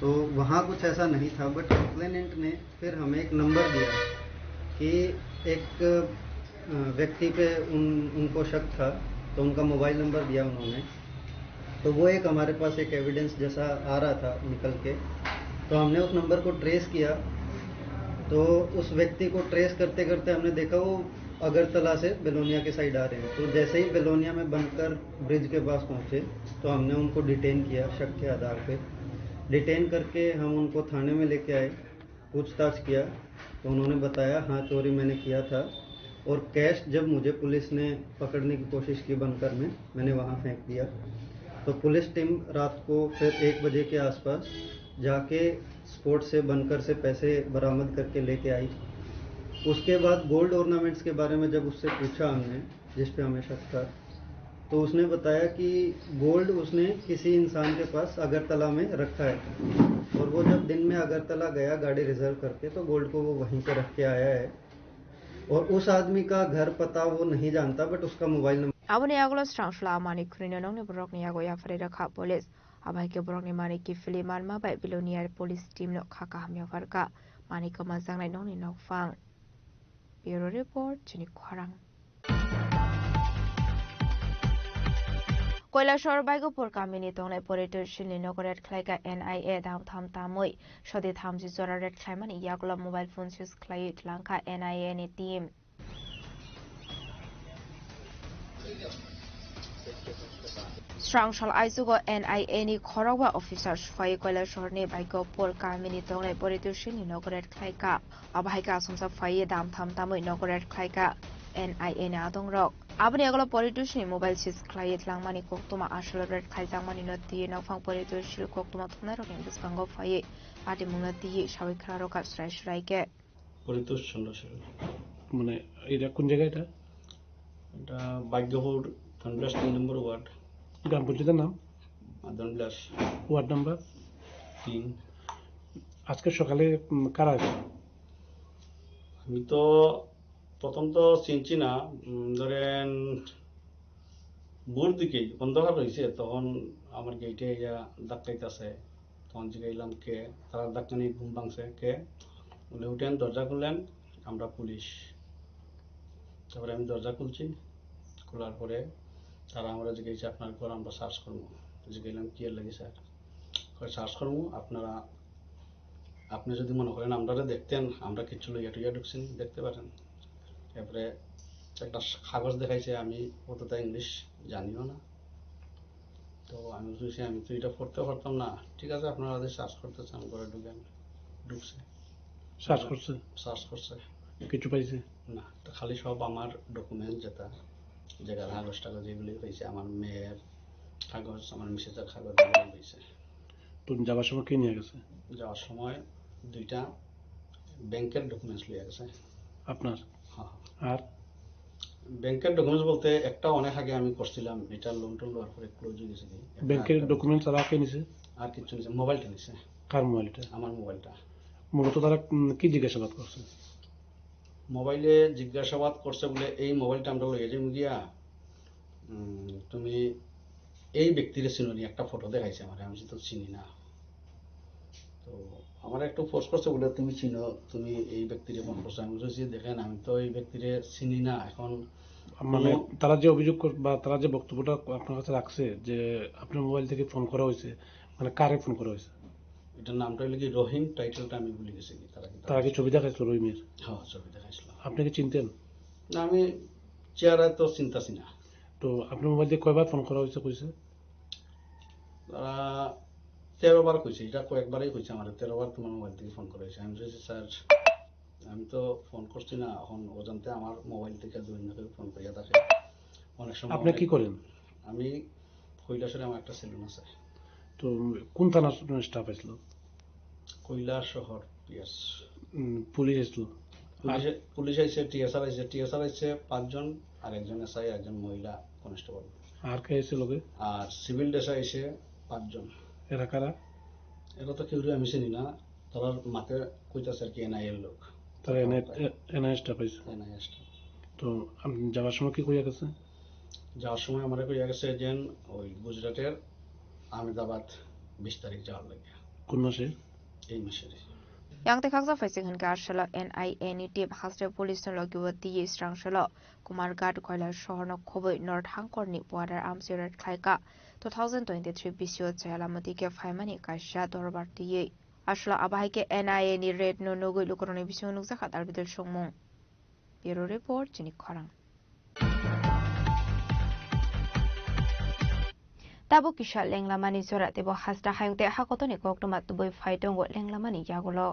तो वहाँ कुछ ऐसा नहीं था, बट कंप्लेनेंट ने फिर हमें एक नंबर दिया कि एक अ, व्यक्ति पे उन उनको शक था, तो उनका मोबाइल नंबर दिया उन्होंने। तो वो एक हमारे पास एक एविडेंस जैसा आ रहा था निकल के, तो हमने उस नंबर को ट्रेस किया। तो उस व्यक्ति को ट्रेस करते करते हमने देखा वो अगरतला से बेलोनिया के साइड आ रहे हैं। तो जैसे ही बेलोनिया में बनकर ब्रिज के पास पहुँचे तो हमने उनको डिटेन किया शक के आधार पे। डिटेन करके हम उनको थाने में लेके आए, पूछताछ किया तो उन्होंने बताया, हाँ, चोरी मैंने किया था। और कैश जब मुझे पुलिस ने पकड़ने की कोशिश की बनकर में, मैंने वहाँ फेंक दिया। तो पुलिस टीम रात को फिर एक बजे के आसपास जाके स्पोर्ट से बनकर से पैसे बरामद करके लेके आई। उसके बाद गोल्ड ऑर्नामेंट्स के बारे में जब उससे पूछा हमने, जिस पे हमें शक था, तो उसने बताया कि गोल्ड उसने किसी इंसान के पास अगरतला में रखा है और वो जब दिन में अगरतला गया गाड़ी रिजर्व करके, तो गोल्ड को वो वहीं पे रख के आया है। और उस आदमी का घर पता वो नहीं जानता, बट उसका mobile number Aboni yagulo srang sla mani khurino nongni borokni yago yapharwi rwkha police. Abo hai khe borokni mani kiphilwi manma bai Belonia police team no kha kaham yapharkha mani kwmajaknai nongni nokphang. Bureau report, chini khorang. Koilashahar Baigopur kamini tongnai Porito Shilni nogo raid khlaikha N I A, dam tham tamwi sodi thamchi jora raid khlaimani yagulo mobile phone seize khlaiwi tlangkha N I A ni team. Srang sal aichugo N I A ni khorokba officer sufai Koilashahar ni Baigopur kamini tongnai Porito Shilni nogo raid khlaikha. Abo hai khe achomsa phaiwi dam tham tamwi nogo raid khlaikha N I A ni adongrok. Aboni yagulo Porito Shilni mobile seize khlaiwi tlangmani koktwma aswk raid khaijakmani no twiwi nokphang Porito Shil koktwma thumnairokni bwskango phaiwi patimungno twiwi sawi khwnarokha swrai swrai khe. Paritosh Chandra Sen. মানে এটা কোন জায়গা এটা? এটা ভাগ্যপুর ধনবিলাস তিন নম্বর ওয়ার্ড। গ্রাম পঞ্চায়েতের নাম? আহ, ধনবিলাস। Ward number? তিন। আজকে সকালে, উম, কারা আছে? আমি তো প্রথম তো চিনছি না, উম, ধরেন ভোর দিকেই অন্ধকার হইছে, তখন আমার গেইটে আইয়া ধাক্কাইতাছে। তখন জিগাইলাম কে, তারা ধাক্কা নিয়ে ঘুম ভাঙছে কে, বলে, "উঠেন, দরজা খুললেন, আমরা পুলিশ।" তারপরে আমি দরজা খুলছি, খোলার পরে তারা আমরা জিজ্ঞাসা, "আপনার ঘর আমরা সার্চ করবো।" জিগাইলাম, "কি এর লাগি স্যার?" কয়, "সার্চ করবো, আপনারা, আপনি যদি মনে করেন আমরারে দেখতেন, আমরা কিচ্ছু লইয়া টইয়া ঢুকছি নি, দেখতে পারেন।" এরপরে একটা কাগজ দেখাইছে, আমি অতটা ইংলিশ জানিও না। তো আমি বুঝছি, "আমি তো এটা পড়তে পারতাম না।" "ঠিক আছে, আপনারা যদি সার্চ করতে চান, ঘরে ঢুকেন।" ঢুকছে। সার্চ করছে? সার্চ করছে। কিছু পাইছে? না, তো খালি সব আমার ডকুমেন্ট যেটা, জায়গার কাগজ টাগজ এগুলোই পাইছে, আমার মেয়ের কাগজ, আমার মিসেসের কাগজ এগুলো পাইছে। তো যাওয়ার সময় কি নিয়ে গেছে? যাওয়ার সময় দুইটা ব্যাংকের ডকুমেন্টস লইয়া গেছে। আপনার? হ্যাঁ। আর? ব্যাংকের ডকুমেন্টস বলতে একটা অনেক আগে আমি করছিলাম, এটা লোন টোন লওয়ার পরে ক্লোজ হয়ে গেছে কি। একটা ব্যাংকের একটা ডকুমেন্টস আর কে নিছে? আর কিচ্ছু নিছে, মোবাইলটা নিছে। কার মোবাইলটা? আমার মোবাইলটা। মূলত তারা, উম, কি জিজ্ঞাসাবাদ করছে? মোবাইলে জিজ্ঞাসাবাদ করছে বলে, "এই মোবাইলটা আমরা লইয়া যাইমু গিয়া, উম, তুমি এই ব্যক্তিরে চিনো নি?" একটা ফটো দেখাইছে আমার, আমি তো চিনি না। তো আমার একটু ফোর্স করছে বলে, "তুমি চিনো, তুমি এই ব্যক্তিরে ফোন করছো।" আমি বলছি, "দেখেন, আমি তো এই ব্যক্তিরে চিনি না।" এখন মানে কোনো তারা যে অভিযোগ কর-, বা তারা যে বক্তব্যটা আপনার কাছে রাখছে যে আপনার মোবাইল থেকে ফোন করা হয়েছে, মানে কারে ফোন করা হয়েছে? এটার নামটা হইলো কি রহিম, টাইটেলটা আমি ভুলে গেছি কি, তারা কি তারা কি ছবি দেখাইছিল রহিমের? হ্যাঁ, ছবি দেখাইছিল। আপনি কি চিনতেন? না, আমি চেহারা তো চিনতাছি না। তো আপনার মোবাইল দিয়ে কয়বার ফোন করা হয়েছে কইছে? তারা তেরো বার কইছে, এটা কয়েকবারই কইছে আমার, "তেরো বার তোমার মোবাইল থেকে ফোন করা হয়েছে।" আমি বলছি, "স্যার, আমি তো ফোন করছি না, এখন অজান্তে আমার মোবাইল থেকে দুই দিন ধরে ফোন করিয়া থাকে। অনেক সময় আপনি অনেক কি করেন? আমি কৈলাসহরে আমার একটা সেলুন আছে। তো কোন থানার স্টাফ আসলো? কৈলাসহর পিএস। উম, পুলিশ আসলো। আর পুলিশে, পুলিশ আইছে, টিএসআর আইছে, টিএসআর আইছে পাঁচজন, আর একজন এসআই, একজন মহিলা কনস্টেবল। আর কে আইছে লগে? আর সিভিল ড্রেসে আইছে পাঁচজন। এরা কারা? এরা তো কেউরে আমি চিনি না, তারার মাতে কইতাছে আর কি এনআইএর লোক। তারা এনআই, এ-, এনআই স্টাফ আইছে। NI staff. তো, আম, যাওয়ার সময় কি কইয়া গেছে? যাওয়ার সময় আমারে কইয়া গেছে যে ওই গুজরাটের আহমেদাবাদ বিশ তারিখ যাওয়ার লাগে। কোন মাসে? এই মাসের। Yang tei khaksa phaising hwnkhe aswkno N I A ni team Hasre police no logi o twiwi Srangsalo Kumarghat Koilashahar no khobwi North Hangkor ni border amchoi raid khlaikha. Two thousand twenty-three bisio chaya lama dike phaimani kaisa dorbar twiwi. Aswkno abo hai khe N I A ni raid no nugwi lukurokni bisingo nukjakha dalbidal songmung. Bureau Report, chini khorang. Tabuk kisa lenglamani jora teibo hasta hayung tei hakotorni koktwma tubui phai tongo lenglamani yagulo.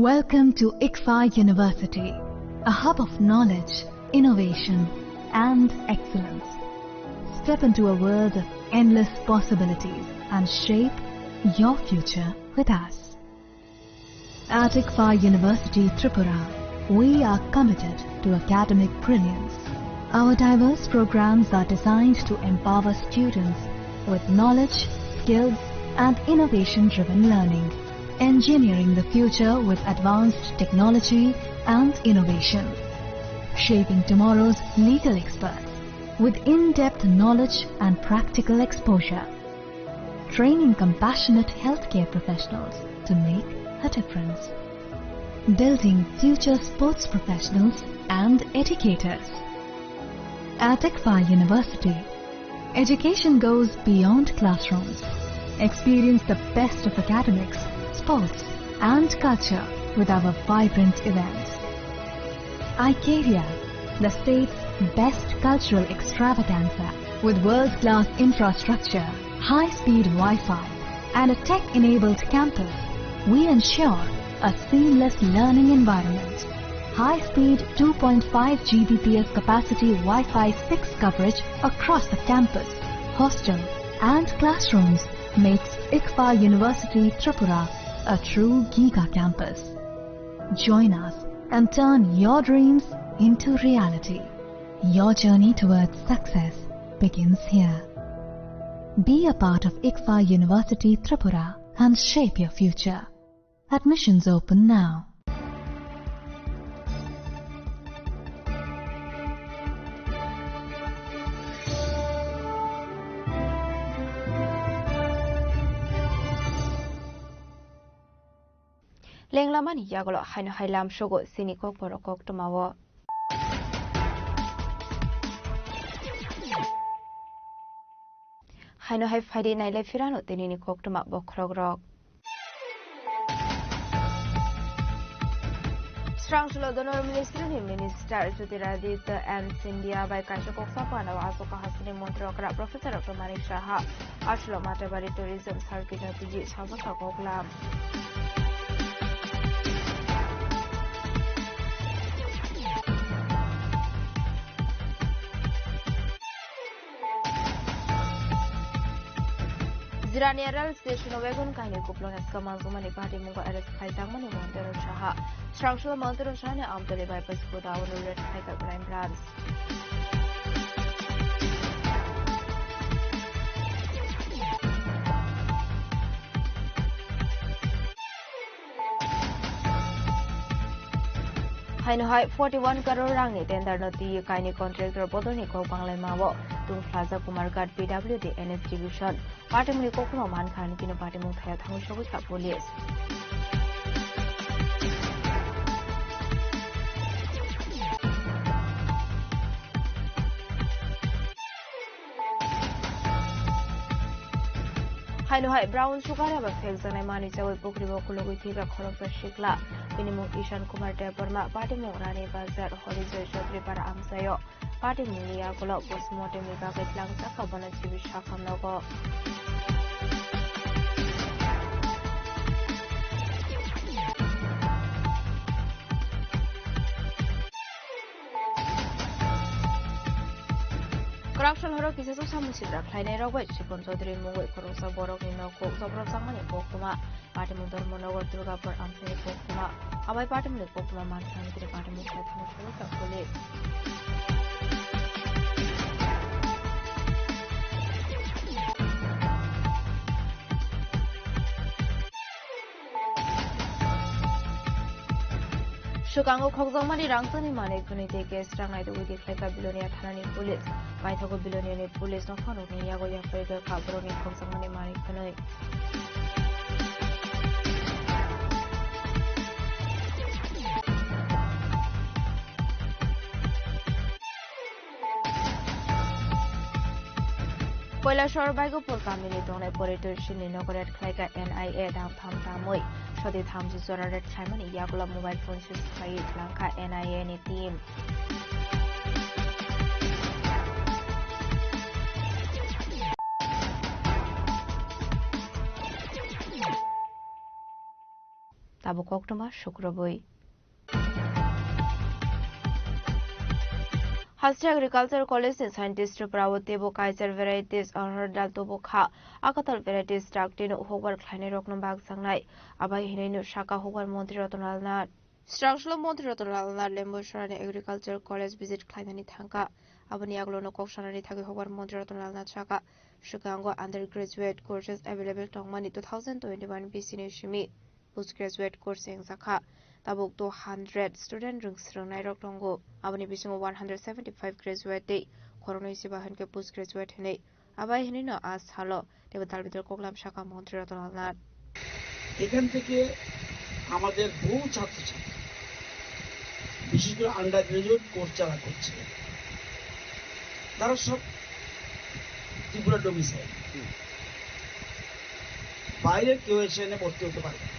Welcome to ICFAI University, a hub of knowledge, innovation, and excellence. Step into a world of endless possibilities and shape your future with us. At ICFAI University Tripura, we are committed to academic brilliance. Our diverse programs are designed to empower students with knowledge, skills, and innovation-driven learning, engineering the future with advanced technology and innovation, shaping tomorrow's legal experts with in-depth knowledge and practical exposure, training compassionate healthcare professionals to make a difference, building future sports professionals and educators. At ICFAI University, education goes beyond classrooms. Experience the best of academics, sports, and culture with our vibrant events. Icaria, the state's best cultural extravaganza. With world-class infrastructure, high-speed Wi-Fi, and a tech-enabled campus, we ensure a seamless learning environment. High-speed two point five G B P S capacity Wi-Fi six coverage across the campus, hostel, and classrooms makes ICFAI University Tripura a true giga campus. Join us and turn your dreams into reality. Your journey towards success begins here. Be a part of ICFAI University Tripura and shape your future. Admissions open now. Lenglamani yagulo haino hai lamsogo chini kokborok koktwmao. Haino hai phaidi nailai phirano tinini koktwma bokhorokrok. Srangsulo Donor Ministry ni Minister Jyotiraditya M Scindia bai kaisa koksa panao aswk kahasini montri okra Professor Doctor Manik Saha. Aswkno Matabari Tourism Circuit no tiji sabosa koklam. Jirania rail station o wagon kainwi kupulung heska manjukmani bati mungo arrest khaijakmani Montero Saha. Srangsulo Montero Saha ni Amtali bypass godown o raid khaikha Crime Branch. Haino hai forty one crore rangni tender no twi kaini contractor bodolni kok banglaima o tungphlajak Kumarghat P W D N S division. Party mungni koktwma mankha hwnwi kino party mung thaya thangwi sogwi kha police. Haino hai brown sugar eba phekjaknai manwi chawi pukri o kulugwi thwibra khoroksa sikla. Bini mung Ishan Kumar Debbarma, party mung Rani Bazar, Horijoy Chaudhary Para amchaio. Party mungni yagulo postmortem ni bagwi tlangjak kha bono G B sakham nogo. Kwrak sal horo kisa chaksa musidra khlainai rok bai Sipon Chaudhary mungwi khoroksa borokni nok kok jobrojakmani koktwma. Patimung Dharmanagar Durgapur amchaini koktwma. Abai patimungni koktwma mankha hwnwi patimung khlai thangwi sogwi kha police. Swkango khokjakmani rangchakni manwi khwnwi tei case rang naitugwi tikhlaikha Bilonia thanani police. Paithago Biloniani police nokhangrokni yago yapharwi rwkha borokni khokjakmani manwi khwnwi. Koilashahar Baigopur kamini tongnai Poritor Sinni nogo raid khlaikha N I A, dam tham tamwi soti thamchi jora raid khlaimani yagulo mobile phone seize khlaiwi twlangkha N I A ni team. Tabuk koktwma sukrubwi. Hasti Agriculture College ni scientist Tripura o teibo kaichar varieties arhar dal tubu kha. Akatal varieties rak tino hukbar khlainai rokno bakjaknai. Abai hinwi no saka hukbar montri Ratan Lal Nath. Srangshlo montri Ratan Lal Nath Lembu Sarani Agriculture College visit khlainani thangkha. Aboni yagulo no kok sanani thagwi hukbar montri Ratan Lal Nath saka, swkango undergraduate courses available tongmani two thousand twenty-one B C ni simi. Postgraduate course wngjakha. Tabuk two hundred student rwng swrwngnairok tongo. Aboni bisingo one hundred seventy-five graduate tei khoroknwi se ba hwnkhe postgraduate hinwi. Abai hinwino a salo teibo dalbidal koklam saka montri Ratan Lal Nath. এখান থেকে আমাদের বহু ছাত্রছাত্রী, বিশেষ করে under graduate course যারা করছে, তারা সব ত্রিপুরা ডোমিসাইল। বাইরে কেউ এসে এনে ভর্তি হতে পারবে না।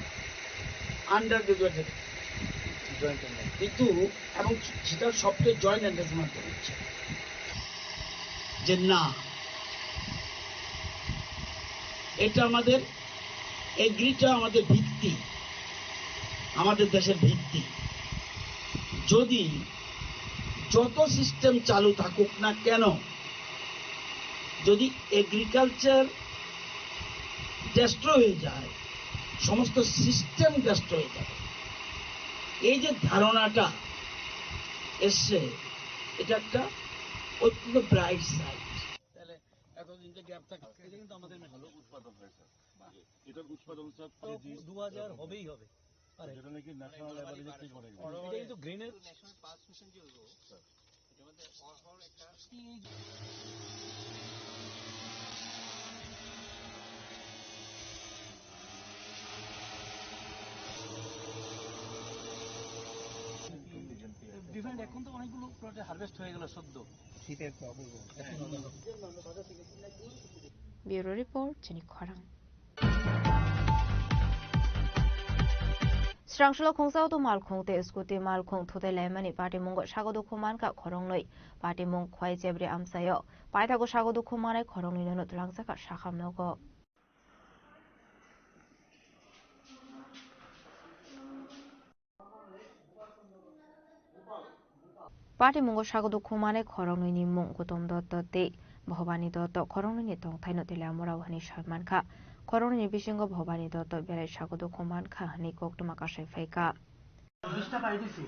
Under graduate. Joint entrance. কিন্তু, এবং সেটা সবচেয়ে জয়েন্ট এন্ট্রান্স মাধ্যমে হচ্ছে। যে না, এটা আমাদের, এগ্রিটা আমাদের ভিত্তি, আমাদের দেশের ভিত্তি। যদি যত সিস্টেম চালু থাকুক না কেন, যদি এগ্রিকালচার ডেস্ট্রয় হয়ে যায়, সমস্ত সিস্টেম ডেস্ট্রয় হয়ে যাবে। এই যে ধারণাটা এসছে, এটা একটা অত্যন্ত ব্রাইট সাইড। তাহলে এতদিন যে গ্যাপ থাকে, এটা কিন্তু আমাদের ভালো উৎপাদন হয়েছে। এটার উৎপাদন হচ্ছে তো কেজি দু হাজার হবেই হবে। আরে, যেটা নাকি ন্যাশনাল অ্যাভারেজে ঠিক অনেক বেশি। এটা কিন্তু গ্রিনের ন্যাশনাল পালস মিশন যে হইব, এটা মধ্যে অল একটা ডিফারেন্ট। এখন তো অনেকগুলো প্রোডাক্ট হারভেস্ট হয়ে গেল সদ্য। শীতের তো অপূর্ব। ব্যুরো রিপোর্ট, চিনি খরাং। Srangshalo khungsa auto malkhung tei scooty malkhung thutai laimani patimungo sago dukhu mankha khoroknwi. Patimung Khwai Chebri amchaio. Paithago sago dukhu manai khoroknwi nono twlangjakha sakham nogo. Patimungo sago dukhu manai khoroknwini mung Gutom Dotto tei Bhobani Dotto, khoroknwini tongthaino Teliamura hwnwi soi mankha. Khoroknwini bisingo Bhobani Dotto belai sago dukhu mankha hwnwi koktwma kasai phaikha. বিশটা পাঠিয়ে দিছি।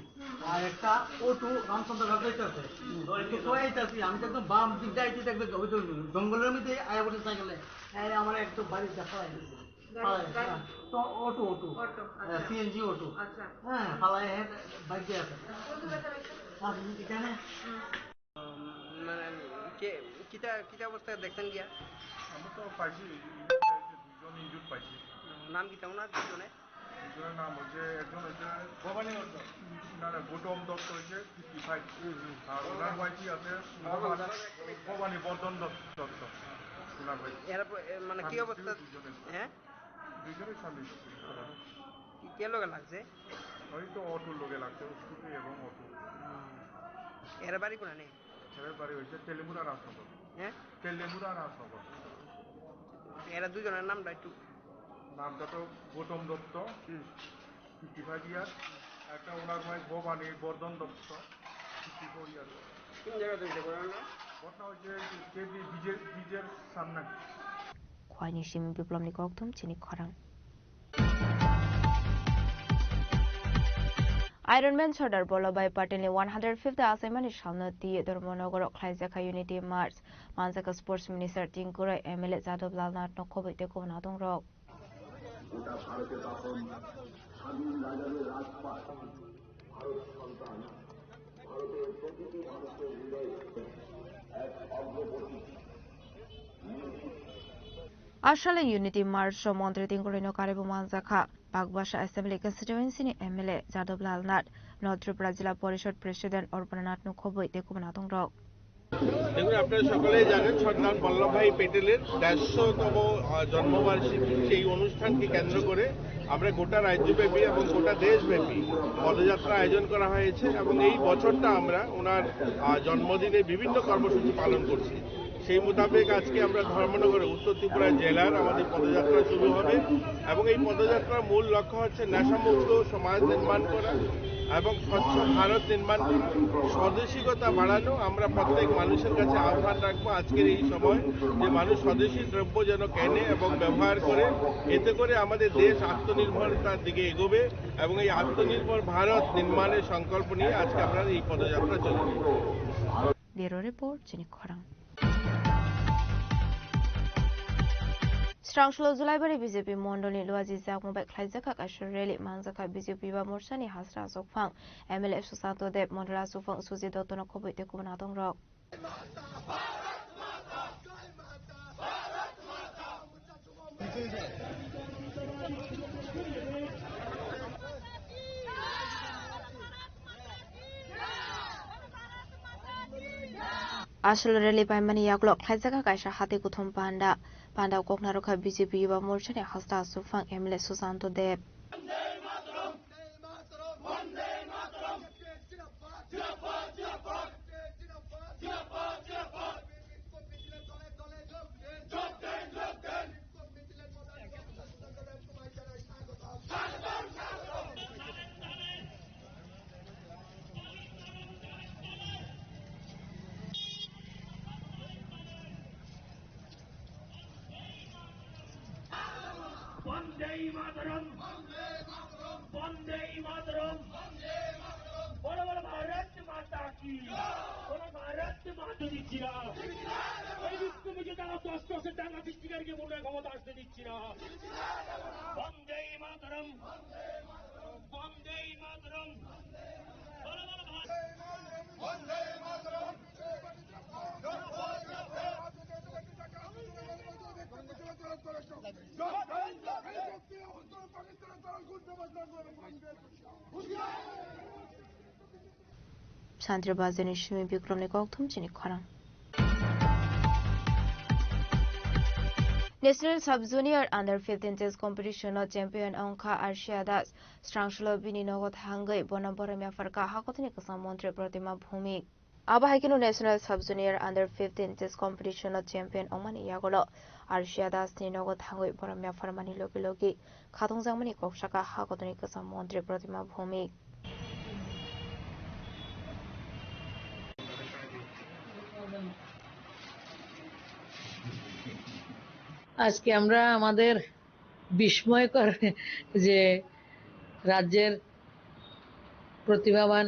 আর একটা ও টু রামচন্দ্র রাজাইতে আছে। তো একটু কয়ে আইতে আছি, আমি তো একদম বাম দিক দিয়ে আইতে একদম ওই তো জঙ্গলের মধ্যে আয়া বসে সাইকেলে। এই আমার একদম বাড়ির দেখা হয়। গাড়ি, গাড়ি। তো অটো, অটো। অটো, আহ, আচ্ছা। CNG auto. আচ্ছা। হ্যাঁ, ফালাই হে বাইক দিয়ে আছে। কোন জায়গা থেকে? আপনি এখানে? হুম। উম, মানে, কে, কিতা, কিতা অবস্থায় দেখছেন গিয়া? আমরা তো পাইছি, দুজন ইনজুর্ড পাইছি। নাম কিতা ওনার দুজনে? দুজনের নাম হচ্ছে, একজন হচ্ছে ভবানী বর্ধন। না, না, গৌতম দত্ত হচ্ছে ফিফটি ফাইভ। হুম, হুম। আর ওনার ওয়াইফই আছে ভবানী, ভবানী বর্ধন দত্ত, দত্ত। ওনার ওয়াইফ। এরা প-, এ, মানে কি স্বামী স্ত্রী অবস্থা? দুজনে। হ্যাঁ? দুজনেই স্বামী স্ত্রী। কি, কে লগে লাগছে? ওই তো অটোর লগে লাগছে, স্কুটি এবং অটো। হুম। এরা বাড়ি কোনানে? এরা বাড়ি হচ্ছে তেলেমুড়া রাজনগর। হ্যাঁ? তেলেমুড়া রাজনগর। এরা দুজনের নামটা একটু। নামটা তো গৌতম দত্ত, হুম। ফিফটি ফাইভ ইয়ার, একটা ওনার ওয়াইফ ভবানী বর্ধন দত্ত, ফিফটি ফোর ইয়ার। কোন জায়গাতে হয়েছে ঘটনা? ঘটনা হচ্ছে কেবি ব্রিজের, ব্রিজের সামনে। Khwaini simi biplomni kokthum chini khorang. Ironman Sardar Vallabhbhai Patelni one hundred fifth achaimani salno twi Dharmanagar o khlaijakha Unity March. Manjakha Sports Minister Tinku Roy, M L A Jadab Lal Nath no khobwi tei kubun adongrok. গোটা ভারতে তখন স্বাধীন রাজাদের রাজপাট, ভারত সন্তান, ভারতের প্রতিটি মানুষের হৃদয়ে এক অগ্রবর্তী Australia Unity March o Montri Tinku Roy no karwi bo manjakha Bagbasa Assembly Constituency ni M L A Jadab Lal Nath, North Tripura Jila Porishad President Orpana Nath no khobwi tei kubun adongrok. দেখুন, আপনারা সকলেই জানেন, সর্দার বল্লভভাই প্যাটেলের দেড়শোতম, আহ, জন্মবার্ষিকী। সেই অনুষ্ঠানকে কেন্দ্র করে আমরা গোটা রাজ্যব্যাপী এবং গোটা দেশব্যাপী পদযাত্রা আয়োজন করা হয়েছে এবং এই বছরটা আমরা ওনার, আহ, জন্মদিনে বিভিন্ন কর্মসূচি পালন করছি। সেই মোতাবেক আজকে আমরা ধর্মনগরে, উত্তর ত্রিপুরা জেলার আমাদের পদযাত্রা শুরু হবে এবং এই পদযাত্রার মূল লক্ষ্য হচ্ছে নেশামুক্ত সমাজ নির্মাণ করা এবং স্বচ্ছ ভারত নির্মাণ করা, স্বদেশিকতা বাড়ানো। আমরা প্রত্যেক মানুষের কাছে আহ্বান রাখবো আজকের এই সময় যে মানুষ স্বদেশি দ্রব্য যেন কেনে এবং ব্যবহার করে, এতে করে আমাদের দেশ আত্মনির্ভরতার দিকে এগোবে এবং এই আত্মনির্ভর ভারত নির্মাণের সংকল্প নিয়ে আজকে আমরা এই পদযাত্রা চলেছি। Bureau Report, chini khorang. Srangsulo Julaibari B J P mondolni luaji jakmo bai khlaijakha kaisa rally, manjakha B J P Yuba Morchani hasra asokphang M L A Susanto Deb, mondol asokphang Sujit Dotto no khobwi tei kubun adongrok. Aswk rally paimani yagulo khlaijak kaisa hati kuthum panda. Panda o kok narwkha B J P Yuba Morcha ni hasta aswk phang M L A Susanto Deb. Bande Mataram! Bande Mataram! Bande Mataram! Bolo bolo Bharat Mata ki! Bolo Bharat Mata ki jai! এই বিষ্ণু বিজয় তারা দশ দশের টাকা সৃষ্টিকারীকে মনে ক্ষমতা আসতে দিচ্ছি না। বন্দে মাতরম। বন্দে মাতরম। বলো, বলো, ভাই। বন্দে মাতরম। Santri Bazar ni simi Bikram ni kokthum chini khorang. National Sub Junior Under fifteen Chess Competition o champion wngkha Arshia Das. Srangsulo bini nogo thangwi bono borom yapharkha hakotini kwcham montri Pratima Bhumik. Abo hai kheno National Sub Junior Under fifteen Chess Competition o champion wngmani yagulo Arshia Das ni nogo thangwi borom yapharmani logi logi khatungjakmani kok sakha hakotoni kwcham montri Pratima Bhumik. আজকে আমরা আমাদের বিস্ময়কর যে রাজ্যের প্রতিভাবান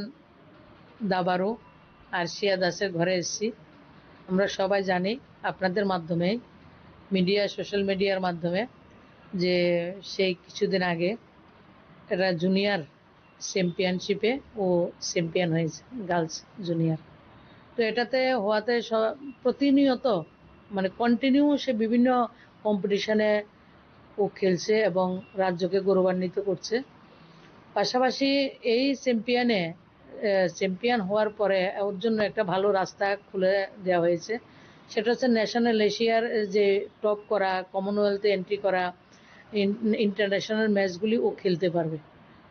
দাবাড়ু আরশিয়া দাসের ঘরে এসেছি। আমরা সবাই জানি আপনাদের মাধ্যমে, মিডিয়া, সোশ্যাল মিডিয়ার মাধ্যমে, যে সেই কিছুদিন আগে এরা জুনিয়র চ্যাম্পিয়নশিপে ও চ্যাম্পিয়ন হয়েছে গার্লস জুনিয়র। তো এটাতে হওয়াতে স-, প্রতিনিয়ত মানে কন্টিনিউ সে বিভিন্ন কম্পিটিশনে ও খেলছে এবং রাজ্যকে গৌরবান্বিত করছে। পাশাপাশি এই চ্যাম্পিয়নে, আহ, চ্যাম্পিয়ন হওয়ার পরে ওর জন্য একটা ভালো রাস্তা খুলে দেওয়া হয়েছে। সেটা হচ্ছে ন্যাশনাল এশিয়ার যে টপ করা, কমনওয়েলথে এন্ট্রি করা, ইন-, ইন্টারন্যাশনাল ম্যাচগুলি ও খেলতে পারবে।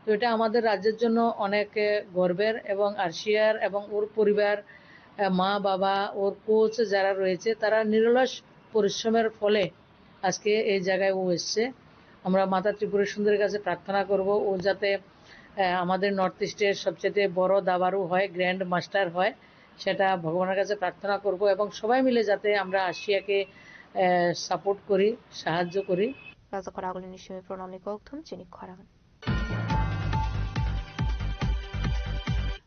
তো এটা আমাদের রাজ্যের জন্য অনেক, আহ, গর্বের এবং আর্শিয়ার এবং ওর পরিবার, আহ, মা, বাবা, ওর কোচ যারা রয়েছে, তারা নিরলস পরিশ্রমের ফলে আজকে এই জায়গায় ও এসছে। আমরা মাতা ত্রিপুরা সুন্দরীর কাছে প্রার্থনা করব, ও যাতে, আহ, আমাদের নর্থ ইস্টের সবচেয়ে বড় দাবাড়ু হয়, গ্র্যান্ড মাস্টার হয়, সেটা ভগবানের কাছে প্রার্থনা করব এবং সবাই মিলে যাতে আমরা আর্শিয়াকে, আহ, সাপোর্ট করি, সাহায্য করি। Rajakhor agulini simi pranamni kokthum chini khorang.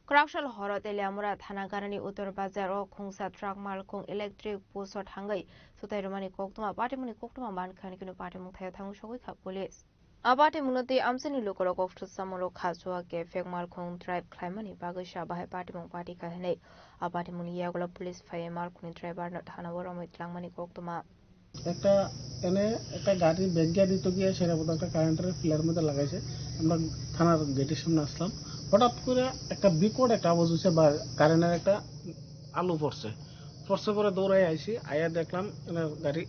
Kwraksal horo Teliamura Thana Ganani Uttor Bazar o khungsa truck malkhung electric post o thangwi sutai rwmani koktwma patimungni koktwma mankha hwnwi kheno patimung thaio thangwi sogwi kha police. A patimungno twi amchaini lukurok kokthwsamung rok kha chuak khe phek malkhung drive khlaimani bagwi sa bahai patimung pati kha hwnwi a patimungni yagulo police phaiwi malkhungni driver no thana o romwi twlangmani koktwma. একটা এনে একটা গাড়ি ব্যাগ গিয়া দিত গিয়ে সেটা বোধহয় একটা কারেন্টের পিলার মধ্যে লাগাইছে। আমরা থানার গেটের সামনে আসলাম, হঠাৎ করে একটা বিকট একটা আওয়াজ হচ্ছে বা কারেন্টের একটা আলো পড়ছে। পড়ছে পরে দৌড়াই আইছি, আইয়া দেখলাম এনে গাড়ি,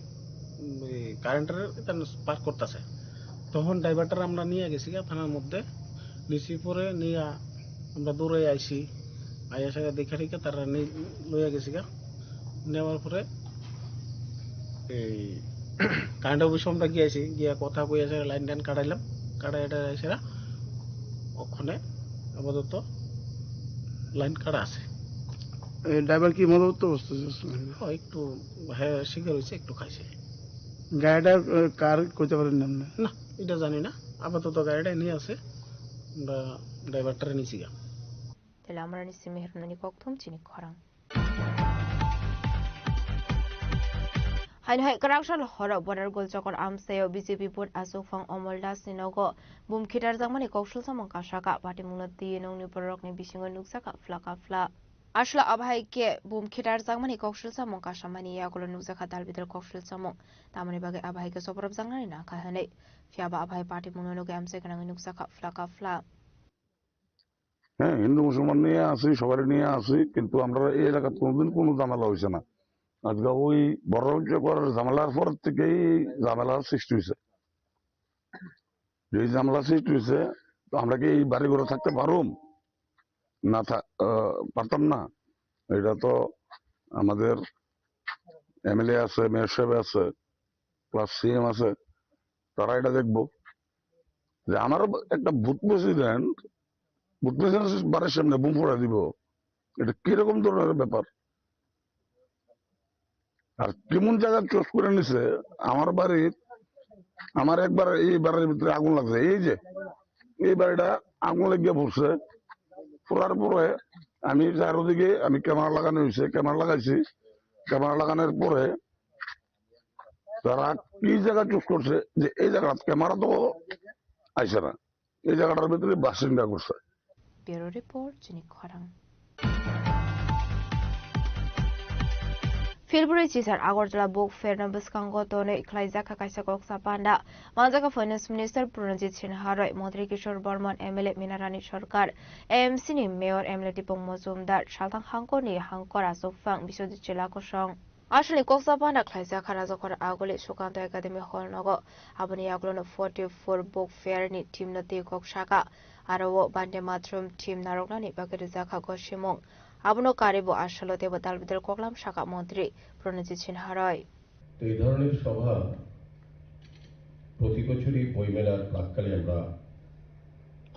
উম, এই কারেন্টের এটা পার্ক করতেছে। তখন ড্রাইভারটার আমরা নিয়ে গেছি গিয়া থানার মধ্যে, নিছি পরে নিয়ে আমরা দৌড়াই আইছি, আইয়া সেটা দেখে রেখে তারা নি-, লইয়া গেছি গা। নেওয়ার পরে এই কারেন্ট অফিসে আমরা গিয়েছি, গিয়া কথা কইয়া সেটা লাইন টাইন কাটাইলাম, কাটাই টাটাই সেটা ওখানে আপাতত লাইন কাটা আছে। এই ড্রাইভার কি মদত অবস্থা ছিল? হ্যাঁ, একটু, হ্যাঁ, শিকার হয়েছে, একটু খাইছে। গাড়িটা, আহ, কার কইতে পারেন না আপনি? না, এটা জানি না, আপাতত গাড়িটা নিয়ে আছে, আমরা ড্রাইভারটারে নিছি গা। Tela amrani simi hwnmani kokthum chini khorang. Haino hai kwraksal horo Border Golchokor amchaio B J P vote achukphang Omol Das ni nogo bum khitarjakmani koksul samung kasaka. Patimungno twi nongni bororokni bisingo nukjakha phlaka phla. Aswla abahai khe bum khitarjakmani koksul samung kasamani yagulo nukjakha dalbidal koksul samung. Tamoni bagwi abahai khe soborobjaknani nangkha hwnwi. Phiyaba abahai patimungno nugwi amchai gwnangwi nukjakha phlaka phla. হ্যাঁ, হিন্দু মুসলমান নিয়ে আছি, সবারই নিয়ে আছি, কিন্তু আমরা এই এলাকাত কোনোদিন কোনো ঝামেলা হয়েছে না। আজকে ওই বড় হচ্ছে করার ঝামেলার পর থেকেই ঝামেলার সৃষ্টি হয়েছে। এই ঝামেলা সৃষ্টি হয়েছে, তো আমরা কি এই বাড়ি ঘরে থাকতে পারুম? না থা-, আহ, পারতাম না। এটা তো আমাদের এমএলএ আছে, মেয়র সাহেব আছে, প্লাস সিএম আছে, তারা এটা দেখবো যে আমার একটা বুথ প্রেসিডেন্ট, বুথ প্রেসিডেন্ট বাড়ির সামনে বোম ফোড়া দিব, এটা কিরকম ধরনের ব্যাপার? আর কেমন জায়গা চুজ করে নিছে? আমার বাড়ির, আমার একবার এই বাড়ির ভিতরে আগুন লাগছে, এই যে এই বাড়িটা আগুন লাগিয়ে পড়ছে, পড়ার পরে আমি চারোদিকে আমি ক্যামেরা লাগানো হয়েছে, ক্যামেরা লাগাইছি, ক্যামেরা লাগানোর পরে তারা কি জায়গা চুজ করছে যে এই জায়গা ক্যামেরা তো আইছে না, এই জায়গাটার ভিতরে বাসিন্দা করছে। Bureau Report, Chini Khorang. Philburi Chisar Agartala Book Fair no bwskango tonwi khlaijak kha kaisa koksa panda. Manjak kha Finance Minister Pranajit Sinha Roy, Montri Kishore Barman, M L A Mina Rani Sarkar, A M C ni Mayor M L A Dipok Mojumdar, Salthang Hangkor ni Hangkor Achukphang Biswajit Chela Kosong. Aswlni koksa panda khlaijak kha Rajakhor Aguli Sukanto Academy Hall nogo. Aboni yagulono forty-four Book Fair ni theme no twi kok saka. Aro o Bande Mataram theme narwknani bagwi rijak kha gosimung. Abono karwi bo aswlo teibo dalbidal koklam saka montri Pranajit Sinha Roy. তো এই ধরনের সভা প্রতি বছরই বইমেলার প্রাক্কালে আমরা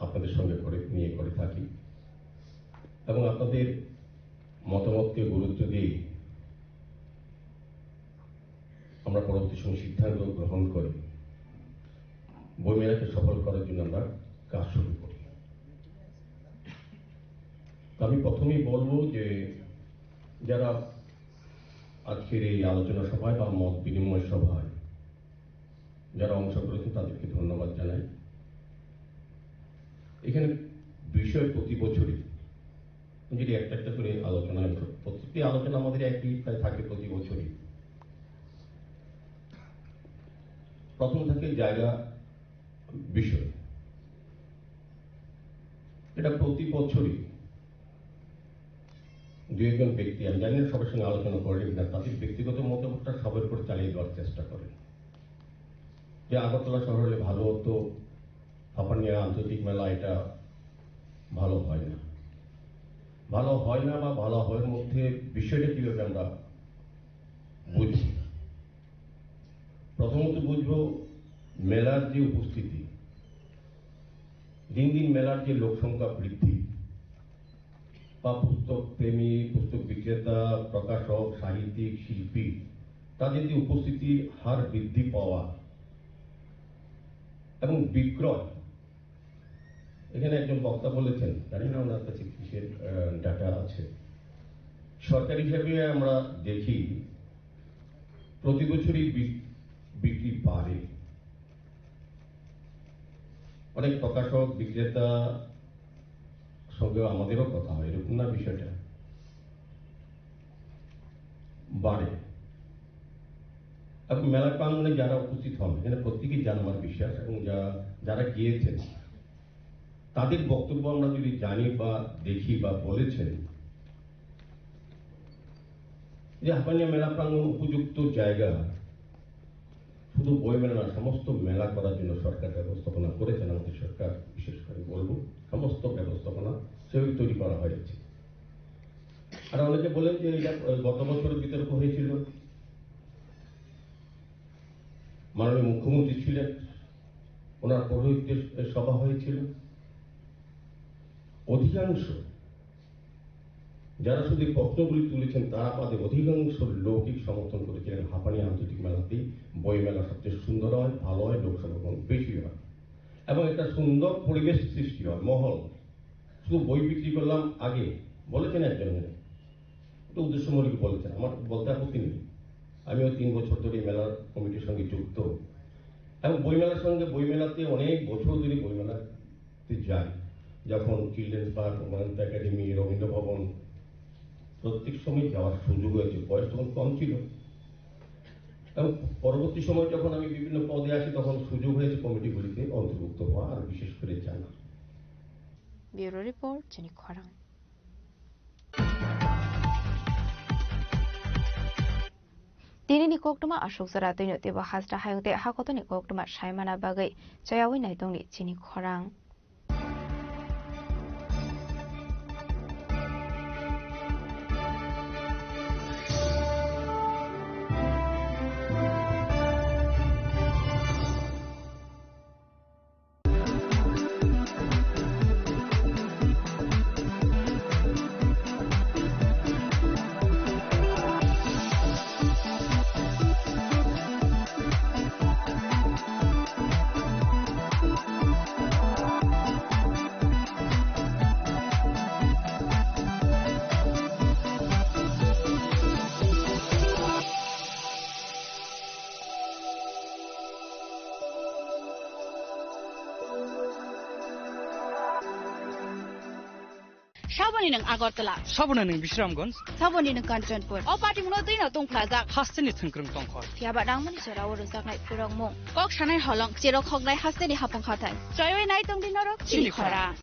আপনাদের সঙ্গে করে, নিয়ে করে থাকি এবং আপনাদের মতামতকে গুরুত্ব দিয়ে আমরা পরবর্তী সময় সিদ্ধান্ত গ্রহণ করে বইমেলাকে সফল করার জন্য আমরা কাজ শুরু করি। তো আমি প্রথমেই বলবো যে যারা আজকের এই আলোচনা সভায় বা মত বিনিময় সভায় যারা অংশ করেছেন তাদেরকে ধন্যবাদ জানাই। এখানে বিষয় প্রতি বছরই যদি একটা একটা করে আলোচনা, প্রতিটি আলোচনা আমাদের একই প্রায় থাকে প্রতি বছরই। প্রথম থাকে জায়গা বিষয়। এটা প্রতি বছরই দু একজন ব্যক্তি, আমি জানি না সবার সঙ্গে আলোচনা করেন কিনা, তাদের ব্যক্তিগত মতামতটা সবার উপর চালিয়ে দেওয়ার চেষ্টা করেন। যে আগরতলা শহর হলে ভালো হতো, হাপানিয়া আন্তর্জাতিক মেলা এটা ভালো হয় না। ভালো হয় না বা ভালো হওয়ার মধ্যে বিষয়টা কিভাবে আমরা বুঝি? প্রথমত বুঝবো মেলার যে উপস্থিতি, দিন দিন মেলার যে লোক সংখ্যা বৃদ্ধি, বা পুস্তক প্রেমী, পুস্তক বিক্রেতা, প্রকাশক, সাহিত্যিক, শিল্পী, তাদের যে উপস্থিতির হার বৃদ্ধি পাওয়া এবং বিক্রয়, এখানে একজন বক্তা বলেছেন, জানি না ওনার কাছে কিসের, আহ, ডাটা আছে। সরকার হিসেবে আমরা দেখি প্রতি বছরই বি-, বিক্রি বাড়ে। অনেক প্রকাশক, বিক্রেতা সঙ্গে আমাদেরও কথা হয়, এরকম না বিষয়টা? বাড়ে। এবং মেলা প্রাঙ্গণে যারা উপস্থিত হন, এখানে প্রত্যেকেই যান আমার বিশ্বাস, এবং যা-, যারা গিয়েছেন, তাদের বক্তব্য আমরা যদি জানি বা দেখি বা বলেছেন, যে হাপানিয়া মেলা প্রাঙ্গণ উপযুক্ত জায়গা, শুধু বইমেলা না, সমস্ত মেলা করার জন্য সরকার ব্যবস্থাপনা করেছেন। আমাদের সরকার, বিশেষ করে বলবো, সমস্ত ব্যবস্থাপনা সেভাবে তৈরি করা হয়েছে। আর অনেকে বলেন যে এটা, আহ, গত বছর বিতর্ক হয়েছিল, মাননীয় মুখ্যমন্ত্রী ছিলেন, ওনার পৌরোহিত্যে সভা হয়েছিল। অধিকাংশ যারা শুধু প্রশ্নগুলি তুলেছেন, তারা বাদে অধিকাংশ লোকই সমর্থন করেছিলেন হাপানি আন্তর্জাতিক মেলাতেই বই মেলা সবচেয়ে সুন্দর হয়, ভালো হয়, লোক সমাগম বেশি হয় এবং একটা সুন্দর পরিবেশ সৃষ্টি হয়, মহল। শুধু বই বিক্রি করলাম আগে, বলেছেন একজন এখানে, এটা উদ্দেশ্যমূলক বলেছেন, আমার বলতে আপত্তি নেই। আমিও তিন বছর ধরে এই মেলার কমিটির সঙ্গে যুক্ত এবং বইমেলার সঙ্গে, বইমেলাতে অনেক বছর ধরে বইমেলাতে যাই। যখন চিলড্রেন্স পার্ক, উমাকান্ত একাডেমি, রবীন্দ্র ভবন, প্রত্যেক সময় যাওয়ার সুযোগ হয়েছে। বয়স তখন কম ছিল এবং পরবর্তী সময় যখন আমি বিভিন্ন পদে আসি, তখন সুযোগ হয়েছে কমিটিগুলিতে অন্তর্ভুক্ত হওয়া আর বিশেষ করে জানা। Bureau Report, Chini Khorang. Tini ni koktwma aswk jora twino teibo hasta hayung tei hakotorni koktwma saimana bagwi chayawi naitongni chini khorang. Saboni nwng Agartala. Saboni nwng Bisramganj. Saboni nwng Kanchanpur. O patimungno twino tongphlajak. Hasteni thwngkwrwng tongkhor. Phiyaba nangmani jorao rwjaknai phwrwngmung. Kok sanai holong, cherok hoknai hasteni hapung hathai. Choiwi nai tongdi norok chini khorang.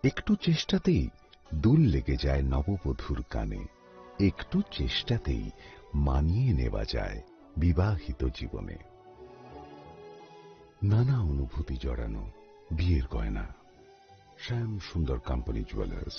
একটু চেষ্টাতেই দুল লেগে যায় নববধূর কানে, একটু চেষ্টাতেই মানিয়ে নেওয়া যায় বিবাহিত জীবনে। নানা অনুভূতি জড়ানো বিয়ের গয়না। শ্যাম সুন্দর company jewellers.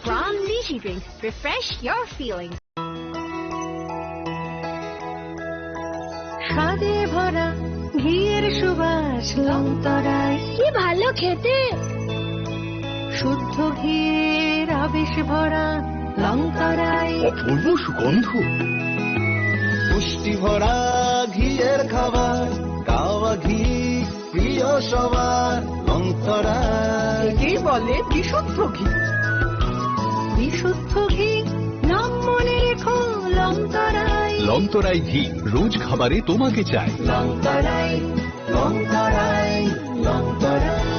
From Lychee Drinks, refresh your feelings. স্বাদে ভরা ঘিয়ের সুবাস লংতরাই। কি ভালো খেতে। শুদ্ধ ঘিয়ের আবেশ ভরা লংতরাই। অপূর্ব সুগন্ধ। পুষ্টি ভরা ঘিয়ের খাবার, গাওয়া ঘি প্রিয় সবার, লংতরাই। একেই বলে বিশুদ্ধ ঘি। বিশুদ্ধ ঘি, নাম মনে রেখো, লংতরাই। লংতরাই ঘি, রোজ খাবারে তোমাকে চাই। লংতরাই, লংতরাই, লংতরাই।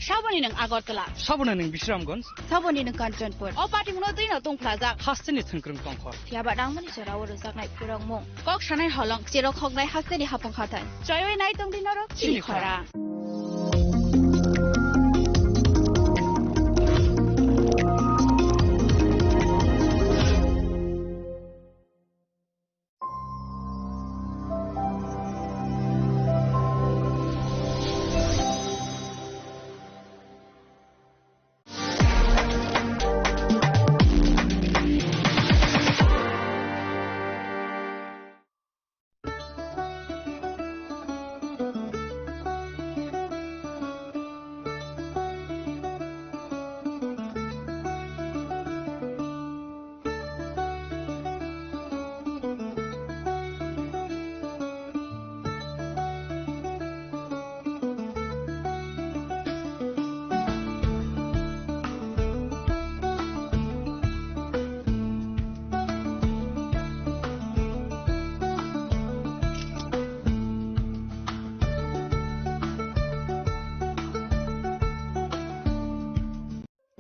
Saboni nwng Agartala. Saboni nwng Bisramganj. Saboni nwng Kanchanpur. O party muno twi no tongphlajak. Hasteni thwngkwrwng tongkhor. Phiya ba nangmani jora o rwjaknai purokmung. Kok sanai holong, cherok hoknai hasteni hapung hathai. Choiwi nai tongdi norok chini chini khora. Khora.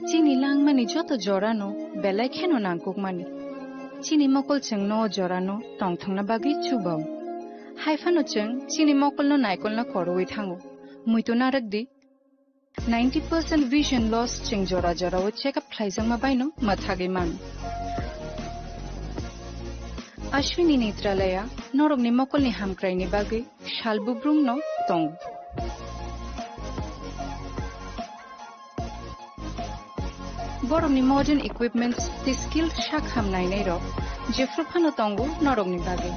Chini langmani joto jorano belai kheno nangkukmani. Chini mokol chwngno o jorano tongthokna bagwi chubao. Haiphano chwng chini mokolno naikolna korowi thango. Muitu narwkdi, ninety percent vision loss chwng jora jorao check up khlaijakma baino mwthagwi mano. Ashwini Netralaya norokni mokolni hamkraini bagwi sal bubrumno tongo. Borokni modern equipments tei skilled sak ham nainairok jephru phano tongo norokni bagwi.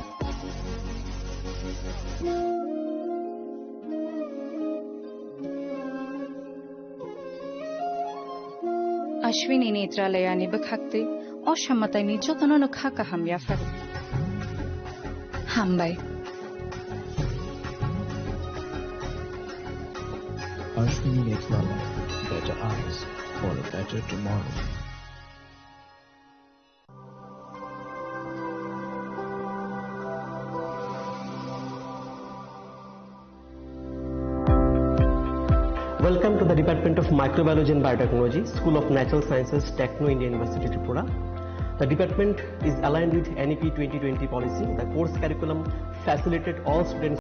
Ashwini Netralayani bwkhaktwi o samataini jotono no kha kaham yapharo. Hambai. Ashwini Netralaya, better eyes for a better tomorrow. Welcome to the Department of Microbiology and Biotechnology, School of Natural Sciences, Techno India University, Tripura. The department is aligned with N E P twenty twenty policy. The course curriculum facilitate all students